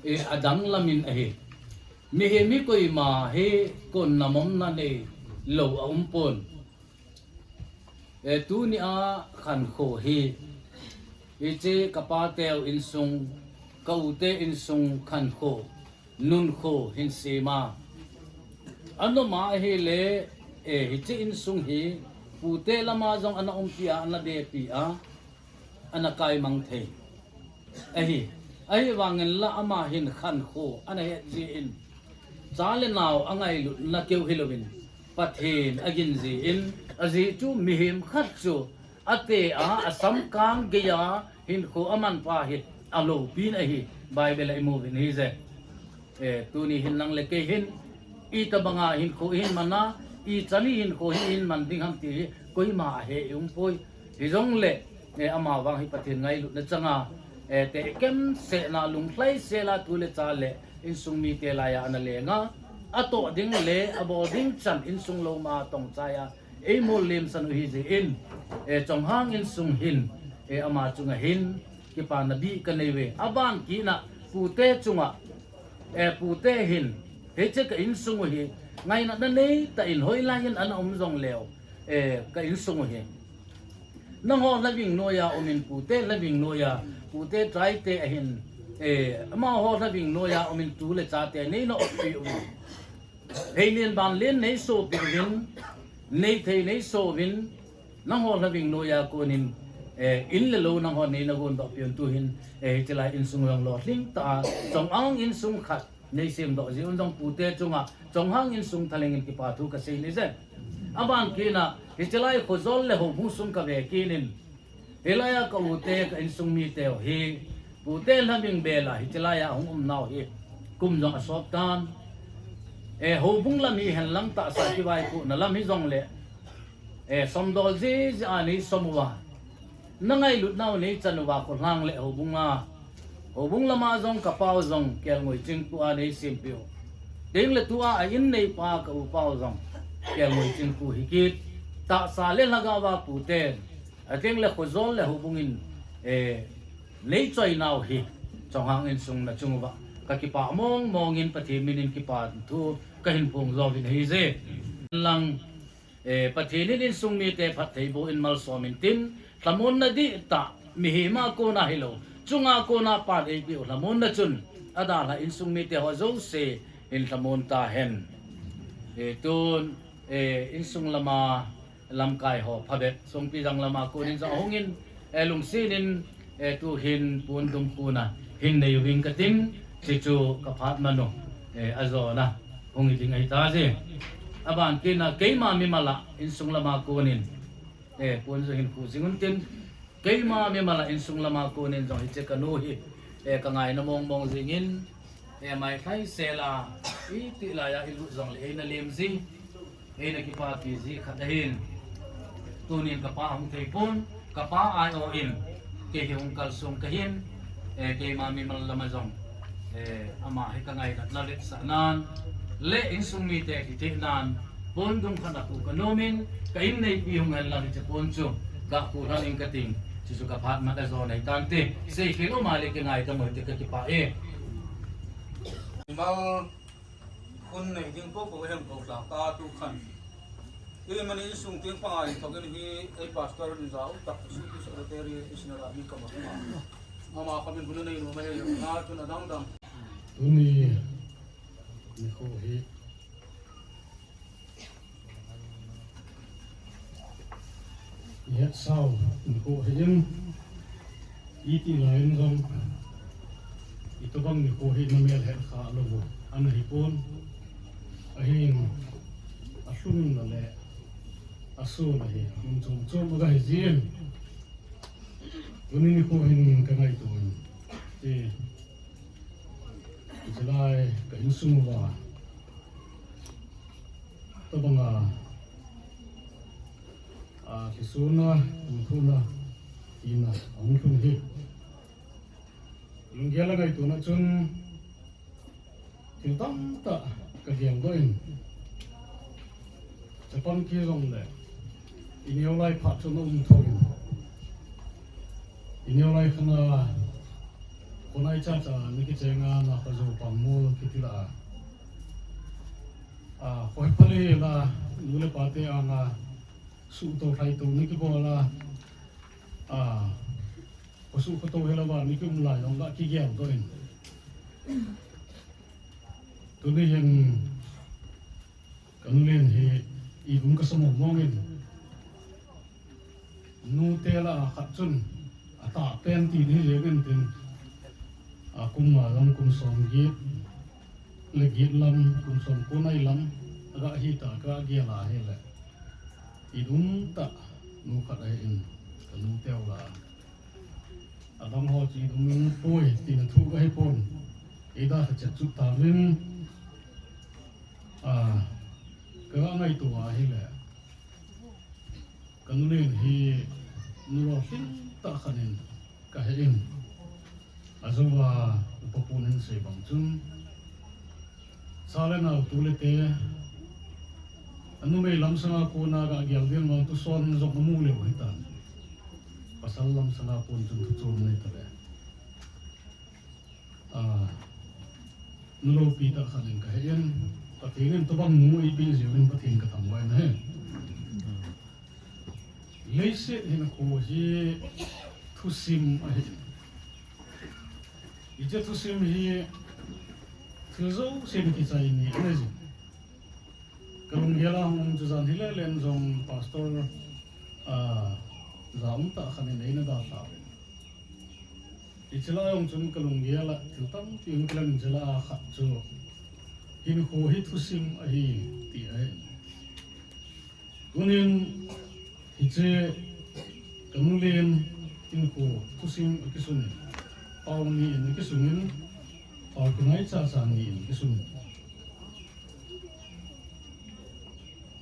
E, a dang lamin a hi. Mi hi mi koima hi, kon na mom na nei, lo a um pun. E, tuni a khankho hi, i chi ka pa teu insung, ka u te insung khankho, nunkho hin sima. Anoma hi le, e, hi chi insung hi, pu te lama zong ana umpi a, ana bepi a, ana kai mang thei. Ahi, ahi vangin la ama hin khankho, ana het zi in. Cha le nau a ngailutna keu hi lovin, Pathien a gin zi in, a zi chu mihem khat chu, a te a, a sam kang gei a, hinkho a man pa hi, a lo pin ahi, Bible a i mu vin hi ze. E, tuni hin nang le kei hin, i ta banga hinkho hin mana, i chani hinkho hin man ding ham ti hi, koima a he i um poi. Hi zong le, e, ama vang hi Pathien ngailutna changa, e, te kem se na lung hlai se la tu le cha le, insung mi te laia ana lenga, a to ding le, a bol ding chan insung lo ma tong chaya, ei mol lem san u hi zi in, e, chonghang insung hin, e, ama chunga hin, kipa na bi ka nei ve. A ban kina, pu te chunga, e, pu te hin, hi che ka insung u hi, ngaina na nei ta in hoi lai in ana um zong leo, e, ka insung u hi. Nang ho hlaving noya umin pu te hlaving noya, pu te trai te a hin, e, ama ho hlaving noya umin tu le cha te nei na op pi u. Hei lien ban lien nei so pi vin, nei thei nei so vin, nang ho hlaving noya kunin, e, in le lo nang ho nei na gun do pion tu hin, e, hi chi lai insung long lo hling ta, chonghang insung khat, nei sim do zi un zong pu te chunga, chonghang insung thalengin kipa thu ka sei ni ze. A ban kina, hi chi lai kho zol le ho bu sung ka ve kinin, hi laia ka u te ka insung mi te hi, pu te hlaving bela hi chi laia hung um nau hi, kum zong a sop tan. E, ho bung lam hi hen lang ta sa ki vai ku na lam hi zong le. E, som dol zi zi a nei som uwa. Na ngailut nau nei chan uwa ko hlang le ho bunga. Ho bung lama zong ka pau zong kel ngoi ching pu a nei sim piu. Ding le tu a a in nei pa ka u pau zong kel ngoi ching pu hi kit. Ta sa le laga wa pu te. A teng le kho zol le ho bungin, e, nei choi nau hi, chonghang insung na chung uwa. Ka kipa mong mongin Pathien minin kipa thu ka hin phung zo vin hi ze. Lang, e, Pathien in insung mi te phat thei bo in malsom in tin, thlamun na di ta, mihima kona hi lo. Chunga kona pan ei piu thlamun na chun, a da hla insung mi te ho zo se in thlamun ta hen. E, tun, e, insung lama, lamkai ho phabep, sungpi zang lama kunin zang hungin, e, lungsinin, e, tu hin pun dum kuna, hin nei ving ka tin, chi chu ka phat manu, e, a zona, hung i ding ai ta zi. A ban kina keima mi mala, insung lama kunin, e, pun zu hin ku zingun tin, keima mi mala insung lama kunin zong hi che ka nu hi, e, ka ngaina mong mong zingin, e, mai thlai sela, i ti laia i lut zong le, e, na lem zi. Ei na kipa pi zi khat a hin. Tunin ka pa hung thei pun, ka pa ai o in. Kei hi hung kal sung ka hin. E, keima mi mal lama zong. E, ama hi ka ngai khat na let sa nan. Le insung mi te ki ti nan. Pun dung khat a ku ka nomin. Ka in nei pi hung hen la hi che pun chu. Ka ku ran in ka ting. Chu chu ka phat mat a zo nei tan ti. Sei khil o ma le ki ngai ta mo te ka kipa e. Mal Hun nei ding po po hem ko tla ta tu khan. Hi mani insung tieng panga inthokin hi ei pastor ni zau tak, Executive Secretary, Missionary Ami Kama Kama. Ama khamin hun a nei nuom a hei, nga tun a dang dang. Tuni nikho hi, i het sau nikho hi in, i ti lai in zong, i tobang nikho hi na mel het kha lo, a na hi pon. A hin, a hlun na le, a su na hi, a hun chom chom a ga hi zin. Tuni nikho hin ka ngaituo in, ti, ti lai ka insung uva, tobanga, a, kisuna, kuthuna, ina, a hung hlun hi. Lunggel a ngaituona chun, thil tam tak ka gel dawin. Chapang ki zong le, i neu lai pha chun um thoin. I neu lai khana, khonai cha cha ni ki chenga na kha zo pang mul ki ti la. A, khoi pali la, nu le pa te anga, su to khai to ni ki bo la. A, ko su ko to hela ba ni ki um lai dong la ki gel dawin. Tuni hin ka nu len hi i um ka sa mong mongin. Nu te la a khat chun a ta pen ti ni le gen tin. A kum nga lam kum sawm giet le giet lam kum sawm ko nai lam a ga hi ta ka gel a hi le. I um ta nu khat a hi in ka nu teu la. A dang ho chi dum in poi, tina thu ka hei pon. Ei da ka chet chu ta vin. A, ka ngaituo a hi le. Ka nu len hi nu lo hling ta khanin ka he in. A zo va upa puon in sei bang chun. Sa le nau tu le te, a numei lam sanga kona ka gel ding mang tu son zong a mu leu hi tan. Pasal lam sanga kon chun thu chun nei ta le. A, nu lo pi ta khanin ka he in, Pathien in tobang nu ei pi ziu in Pathien ka thangvai na he. Leiset hin kho hi thusim a hi. I che thusim hi thil zo sin ki chai ni a ni zin. Ka lunggel a hung chu zan hi le len zong pastor, a, za um ta khanin ei na da ta vin. I che la yong chun ka lunggel a thil tam ti hung kilang che la a khat chu hin kho hi thusim a hi ti a hi. Tunin hi che ka nu len in kho thusim a kisun. Pau ni in a kisungin, pau kinai cha cha ni in a kisun.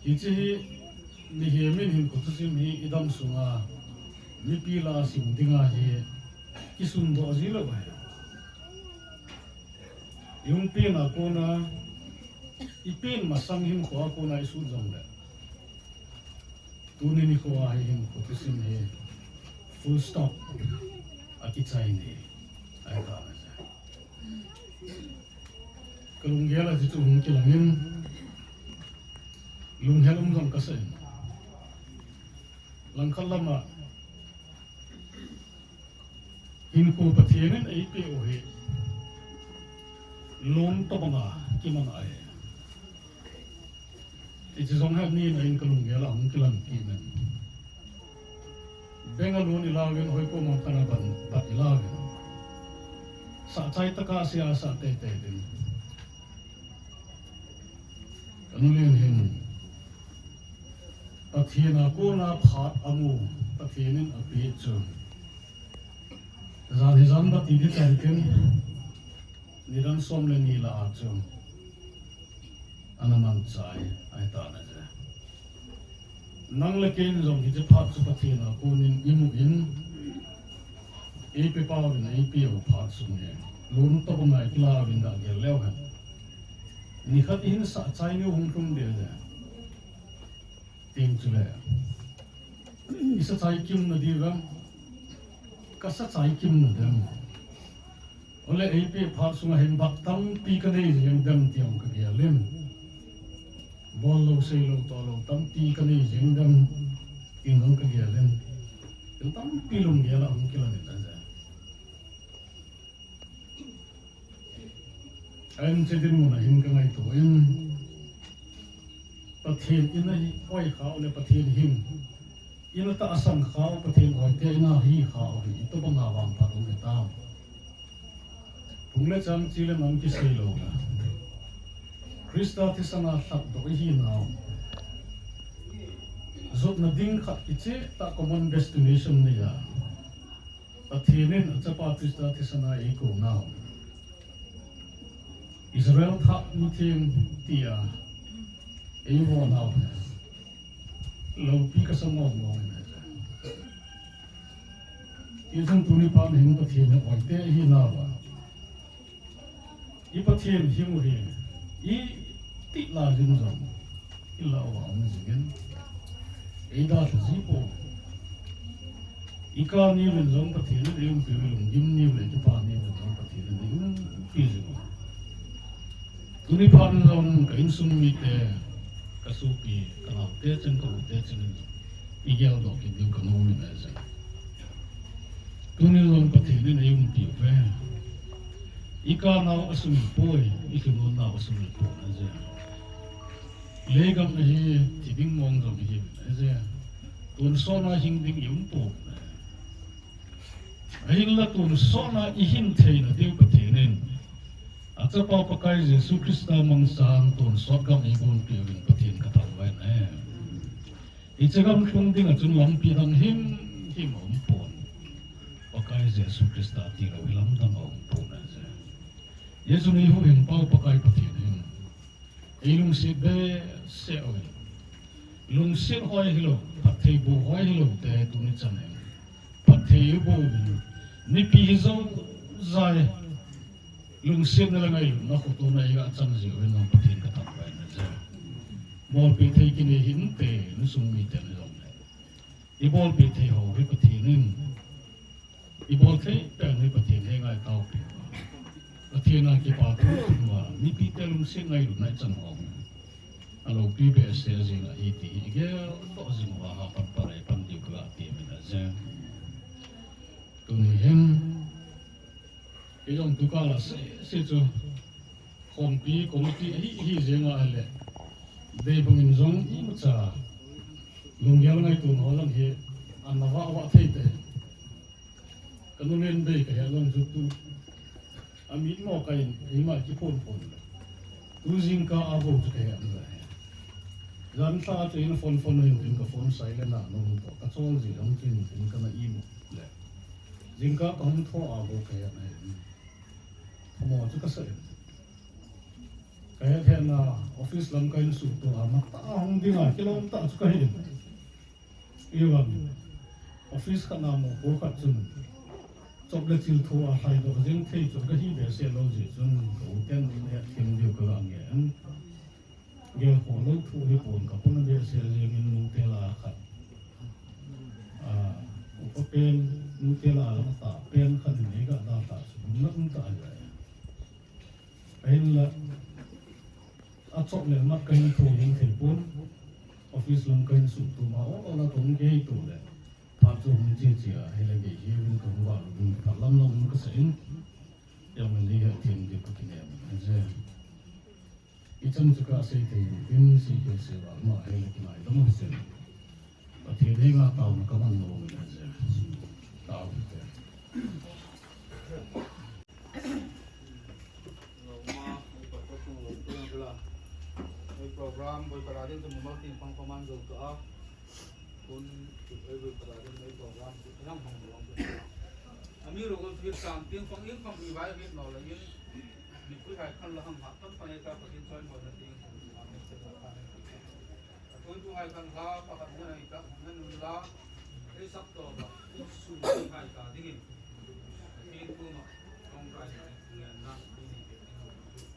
Hi che hi mi hi min hin kho thusim hi i dam sunga, mipi la sim dinga hi kisun bo zi lo ba. Yung pin a kona, i pin masang hin kho a kona i sut zong le. Tuni ni kho a hi hin kho thusim hi full stop a ki chai ni. Ai ta na sa. Ka lunggel a chu hung kilangin. Lunghel um zong ka sa in. Langkhat lama. Hin kho Pathien in ei pe u hi. Lung to banga ki man ai. I chi zong het ni na in ka lunggel a hung kilang ki men. Bengaluru i lau in hoi ko mang kana ban bat i lau in. Sa chai taka sia sa te te din. Ka nu len hin. Pathien a kona phat a mu, Pathien in a pe chu. Zan hi zan bat ti di tan tin. Ni dan som le ni la a chu. Ana man chai, ai ta na je. Nang le kei zong hi che phat chu Pathien a konin i mu in. Ei pe pau in, ei pe u phat sung e. Lung to ko ngai ki lau in da gel leu hen. Ni khat hin sa chai ni hung tlung de le. Ting chu le. I sa chai kim na di vang. Ka sa chai kim na dem. Ole ei pe phat sunga hin bak tampi ka nei zing dem ti ang ka gel in. Bawl lo, sei lo, thaw lo tampi ka nei zing dam, in hang ka gel in. Thil tampi lunggel a hung kila ni ta ze. A inche dinmun a hin ka ngaituo in, Pathien in a hi awi khau le Pathien him, in a ta a sang khau, Pathien awite in a hi khau hi i tobang a vangphat um i ta. Phung le chang chi le nam kisei lo na, Krista thisana hlatdawk i hi nau, zotna ding khat i che ta common destination nei a. Pathienin a Chapa Krista thisana ei ko nau. Israel thak mi thieng tia ei vaw nau. Lopi ka sa mawng mawng in a. Ti chun tuni pha hin Pathien awite i hi nau a. I Pathien him hi i ti lai zing zong, i lau a um zing in, ei da zi po. I ka ni ven zong Pathien ei umpi, i lungdim ni ven, i pa ni ven zong Pathien ei umpi zing. Tuni pha zong ka insung mite, ka supi, ka naute cheng, ka ute cheng in zong i gel dawk kit ding ka nuom in a zing. Tuni zong Pathienin ei umpi ve. I ka nau a sum poi, i thil nau a sum poi na ze. Leigam a hi thi ding mawng zong hi na ze. Tun sawna hing ding i um po na. A hin la tun sawna i hin theina ding Pathienin a Chapa Pakai Jesu Krista mangsan tun sawt gam i gon piu in Pathien ka thangvai na. I che gam tlung ding a chun lampi dang him him a um pon. Pakai Jesu Krista ti lo hi lam dang a um pon a ze. Jesu ni hu hing pau Pakai Pathien hin. Ei lungsiet be se oi. Lungsiet hoi hi lo, phat thei bu hoi hi lo te tuni chan hin. Phat thei bu hin. Mipi hi zo zai. Lungsietna le ngaina khawtuna ei a chang zing hin nang Pathien ka thangvai na ze. Bawlpui thei ki nei hin te, nu sung mite ni zong le. I bawlpui thei ho hi Pathienin. I bawl thei peng hi Pathien hi ngai tau pi. Pathien a kipa thu ma, mipite lungsiet ngaina i chang ho. A lopi be se zing a hi ti hi gel tawk zing a ha pan pare pan ding ka ti mi na ze. Tuni hin. Ei zong tu ka la se, se chu. Khawmpi, committee, hi, hi zinga a le. Dei bangin zong i mu cha. Lunggel ngaituo naw lang hi. An na va, va thei te. Ka nu len dei ka hia zong chu tu. A mi maw ka in, ei ma ki phone phone. Tu zingka a bo chu ka hia zong. Zan thla chu in phone phone in, in ka phone silent a nung to. Ka chawl zi zong chu in, in ka na i mu le. Zingka ka hung thaw a bo ka hia na. Thamaw chu ka sa in. Ka hei thei na office lam ka insuk tu a, ma ta hung ding a, kilawm ta chu ka hi in. I wan. Office khat na mo ko khat chun. Chop le chil thu a hlai dawk zing thei chu ka hi ve se lo zi chun, ka u ten in he thim diu ka la nge an. Gel kho lo thu hi pon ka pon ve se zing in nu te la khat. A, upa pen, nu te la la ta pen khat in ei ga da ta chu, na um ta ai. Ahin la, a chawk le mat ka hin thu hin thei pun, office lam ka hin suk tu ma, o, o la tum ke tu le. Pha chu hung chi chi a, hei le ke hi hung ka hung va lu, pha lam lam ka sa in. Yang le ni ha thim di ka ki ne, je. I chan chu ka sei thei, in si ke se va, ma hei le ki ngai dam se. Pathien hei nga tau na ka man lo, je. Tau te. Ei program, voi para din tu mo tin pang paman zo to a. Kun, ei voi para din ei program, ei hang hang lo. Ami ro ko thil sang tin pang in pang i vai hit no la in. Ni pui hai khan la hang ha, tan pang ei ta pakin choi mo na tin. Tun tu hai kan la, pakhat ngai ta, ngai nun la, ei sak to ba, ei su ngai ta dingin. Ei tu ma, kong rai ngai, ngai na, ei ni ke, ei ni ke.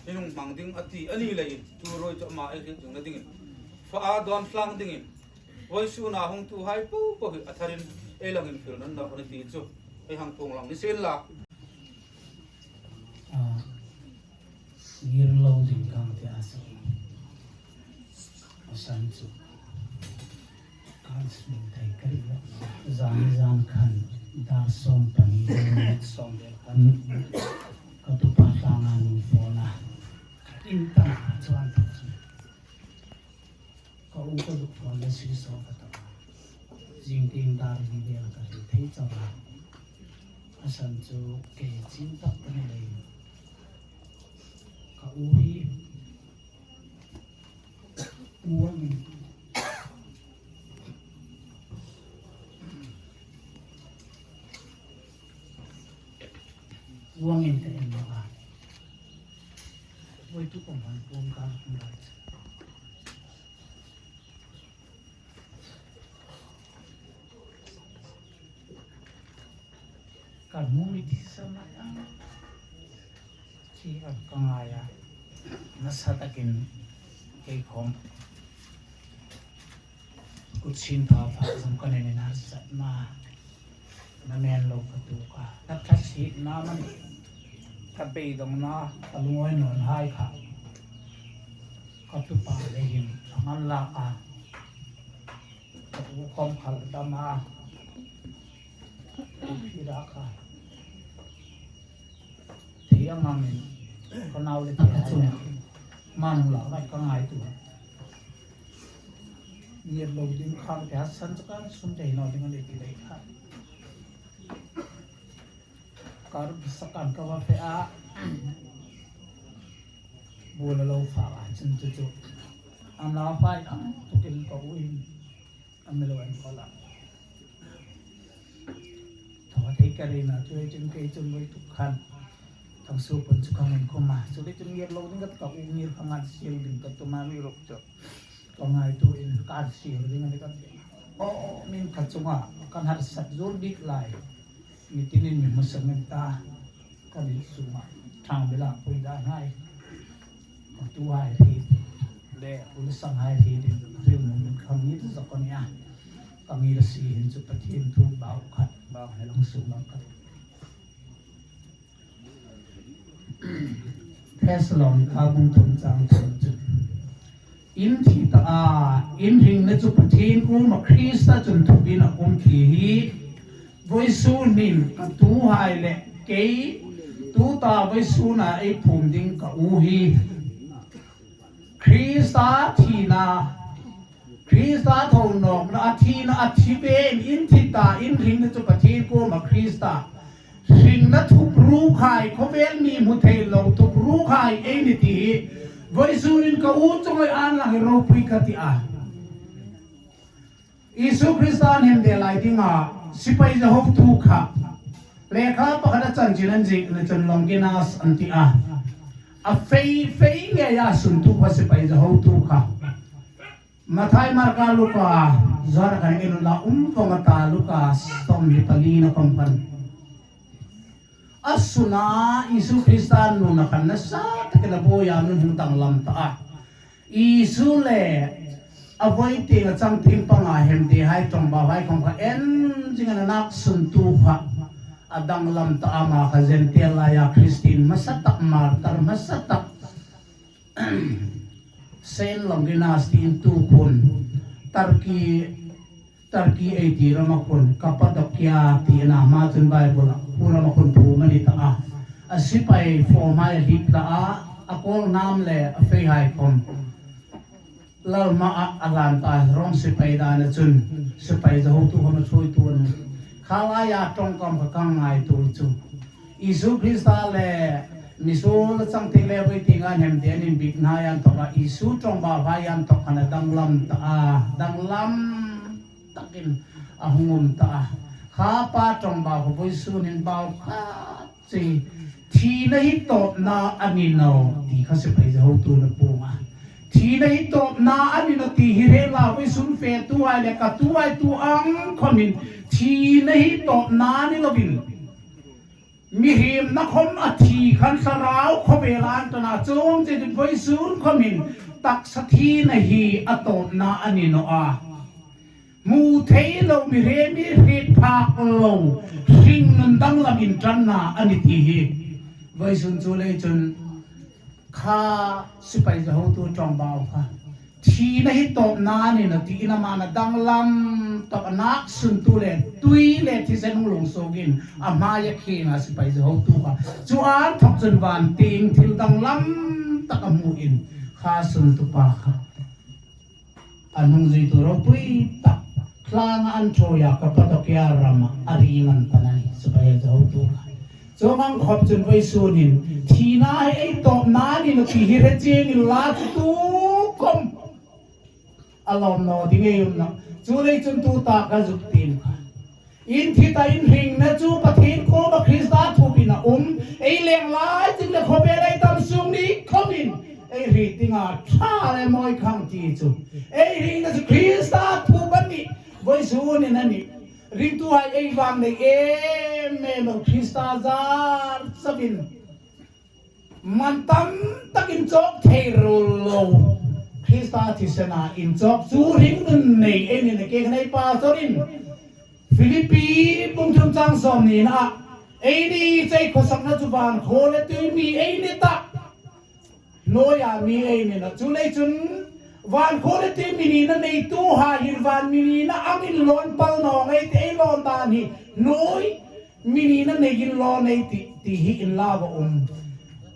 Ei hung hmang ding a ti a ni leiin, tu ruoi chu ama ei hriet dingna dingin, fa a dawn tlang dingin, vawisuna hungtuhai popo hi a tharin ei lang infiel nawn nawh a nih ti chu ei hang puong lang ni sien la. A, ngir lo ding ka ti a, a san chu kan smin thei ka ri lo. Zan zan khan dar sawm pahni, sawm vel khan ka tupa tlanga an phone a. In tang chuan tak chu ka u ka zuk phone le si so ka ta. Zing tieng dar li vel ka ri thei chauh a. A san chu kei chin tak ka ni lei. Ka u hi u angin, u angin ka en lo a. Voi tu kawm han puong ka hung lai chu. Kan hmu mi ti sa mai a. Khi an ka ngai a. Nasa takin kei khawm kut sin pha pha zawng ka nen in harsatna. Na men lo ka tuok a. Ka ṭha si na man. Ka beidongna, ka lungawi nawn hai kha. Ka tupa le hin a ngal lak a. Ka u khawm khal dam a. Khi ra kha. Thei ang angin ka nau le thei hai le. Man hung lak lai ka ngaituo. Ngir lo ding khang te hasan chu kan sum thei naw ding a ni ti lei kha. Kar sakan ka va fe a. Bula lo fa a chun chu chu. An la fai ang tukin ka u in. An mi lo en ko la. Thaw thei ka ri na chu ei chun kei chun voi tuk khan. Thang su pun chu ka ngen khum a. Chu le chun ngir lo ding ka ta u ngir ka ngan sil ding ka tu ma mi ruk chu. Ka ngaituo in kan sir ding a ni kan ti. O, min ka chunga kan harsat zuol bik lai. Mi tinin mi hmu sang ta. Kan insunga thang bela pui dan hai. Ka tu hai hi. Le, u le sang hai hi din. Hril mun min khang ni tu zak a ni a. Ka ngir si hin chu Pathien thu bau khat. Bau hai lang su lang khat. Thessalonika bung thum chang thum chu. In thi ta a, in hringna chu Pathien kuoma Krista chun thupin a um khi hi. Vawisun hin ka tuhai le kei, tuta vawisuna ei phum ding ka u hi. Krista thina, Krista thonawkna, a thina, a thi ve in, in thi ta, in hringna chu Pathien kuoma Krista hringna thup rukhai, khawvel mi hmu thei lo thup rukhai ei ni ti hi, vawisun hin ka u chunga an lang hi ropui ka ti a. Isu Krista an hemde lai dinga sipai za hotu kha. Lekha pakhat a chanchin an ziekna chun Longinas an ti a. A fei fei ngeia suntu kha sipai za hotu kha. Mathai, Marka, Luka, Johan khan en la um vawng a ta, Luka sawmhni palina khawm khan. A suna Isu Krista nuna khan nasa takin a buoia nun hung danglam ta a. Isu le a voi tienga chang tieng panga hemdehai, ṭawngbauhai khawm kha en zingin a nak suntu kha a danglam ta a, ama kha Gentile laia Kristien hmasa tak, martar hmasa tak. Saint Longinus tiin tu khun, Turkey, Turkey ei ti rama khun, Cappadocia ti a na, hma chun Bible-a khu rama khun phum a ni ta a. A sipai fawmhai a hlip ta a, a kawl hnam le a feihai khawm lal hmaa a hlan ta, Rom sipai dana chun sipai za hotu khawm a ṭhuoitu a nih. Kha laia ṭawngkam kha ka ngaituo chu. Isu Krista le misuol chang tieng le voi tienga hemde an inbikna a inthawka Isu ṭawngbauhai inthawk khan a danglam ta a, danglam takin a hung um ta a. Kha pa ṭawngbau kha vawisun hin bau khat chu thina hi tawpna a ni naw ti kha sipai za hotun a puong a. Thina hi tawpna a ni naw ti hi hre la, vawisun fetuhai le ka tuhai tu ang khawmin thina hi tawpna a ni lovin Mihriemna khom a thi khan thlarau khawvela an ṭan a, chuong chu vawisun khomin taksa thina hi a tawpna a ni naw a. Hmu thei lo, mihriem mi hriet phak lo, hringnun danglam inṭanna a ni ti hi. Vawisun chu lei chun kha sipai zahotu ṭawngbau kha thina hi tawpna a ni naw tiin ama a danglam tak a, naksuntu le tui le thisen hung lung suokin a hmaia khing a sipai zahotu kha. Chu inthawk chun van tieng thil danglam tak a hmuin kha suntu pa kha a hnungzuitu ropui tak tlanga an ṭhuoi a, Kapadokia rama a ring an ta a nih, sipai zahotu kha. Chuong ang khop chun vawisun hin thina hi ei tawpna a ni naw ti hi hre chieng inla, chu tu khom a lawm naw ding ei um nawh. Chu lei chun tu taka zuk tiin kha, in thi ta, in hringna chu Pathien kuoma Krista thupin a um. Ei leng lai chun le khawvel ei tam sung ni khomin ei hriet dinga ṭha le mawi khang ti chu, ei hringna chu Krista thup a nih. Vawisun hin a nih, ringtuhai ei vang nei em em lo, Krista zar chauin man tam takin chawk thei ruol lo Krista thisena inchawk chu hringnun nei ei ni naw, kei khan ei pastor in Philippi bung thum chang sawmhnina, eini chei khawsakna chu van khuo le tui mi ei ni ta, hnuoia mi ei ni naw. Chu lei chun van khuo le tui mi nina neituhai hin van mi nina angin lawn pal naw ngei ti, ei lawn dan hi hnuoi mi nina neiin lawn ei tih ti hi inlau a um.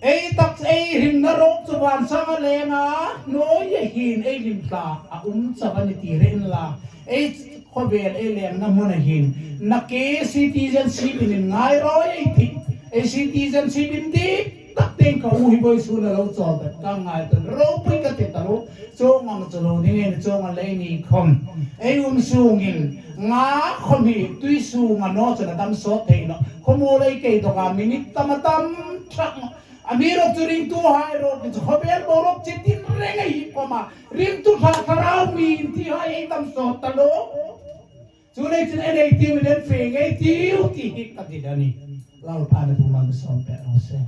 Ei tak, ei hringna ruok chu van sanga lenga hnuoia hin ei hlim tla a um chau a nih ti hre inla, ei khawvel ei lengna hmuna hin nakie citizenship in inngai rawi ei tih. Ei citizenship indik tak tieng ka u hi vawisun a lo chawl ta, ka ngai ta, ropui ka ti ta lo. Chuong ang chu lo ding ei ni, chuong ang lei ni khom ei um sungin nga khom hi tui sunga naw chun a dam sawt thei naw. Khawmuol ei kei dawka minute tam a tam ṭhak. Amiruokchu ringtuhai ruok chu khawvel boruok chi tin reng ei hi khom a, ringtu ṭha thlarau mi inthihai ei tam sawt ta lo. Chu lei chun en ei tiu, en fe ngei tiu ti hi ka ti a nih. Lalpan a thu mal sawm pek raw se.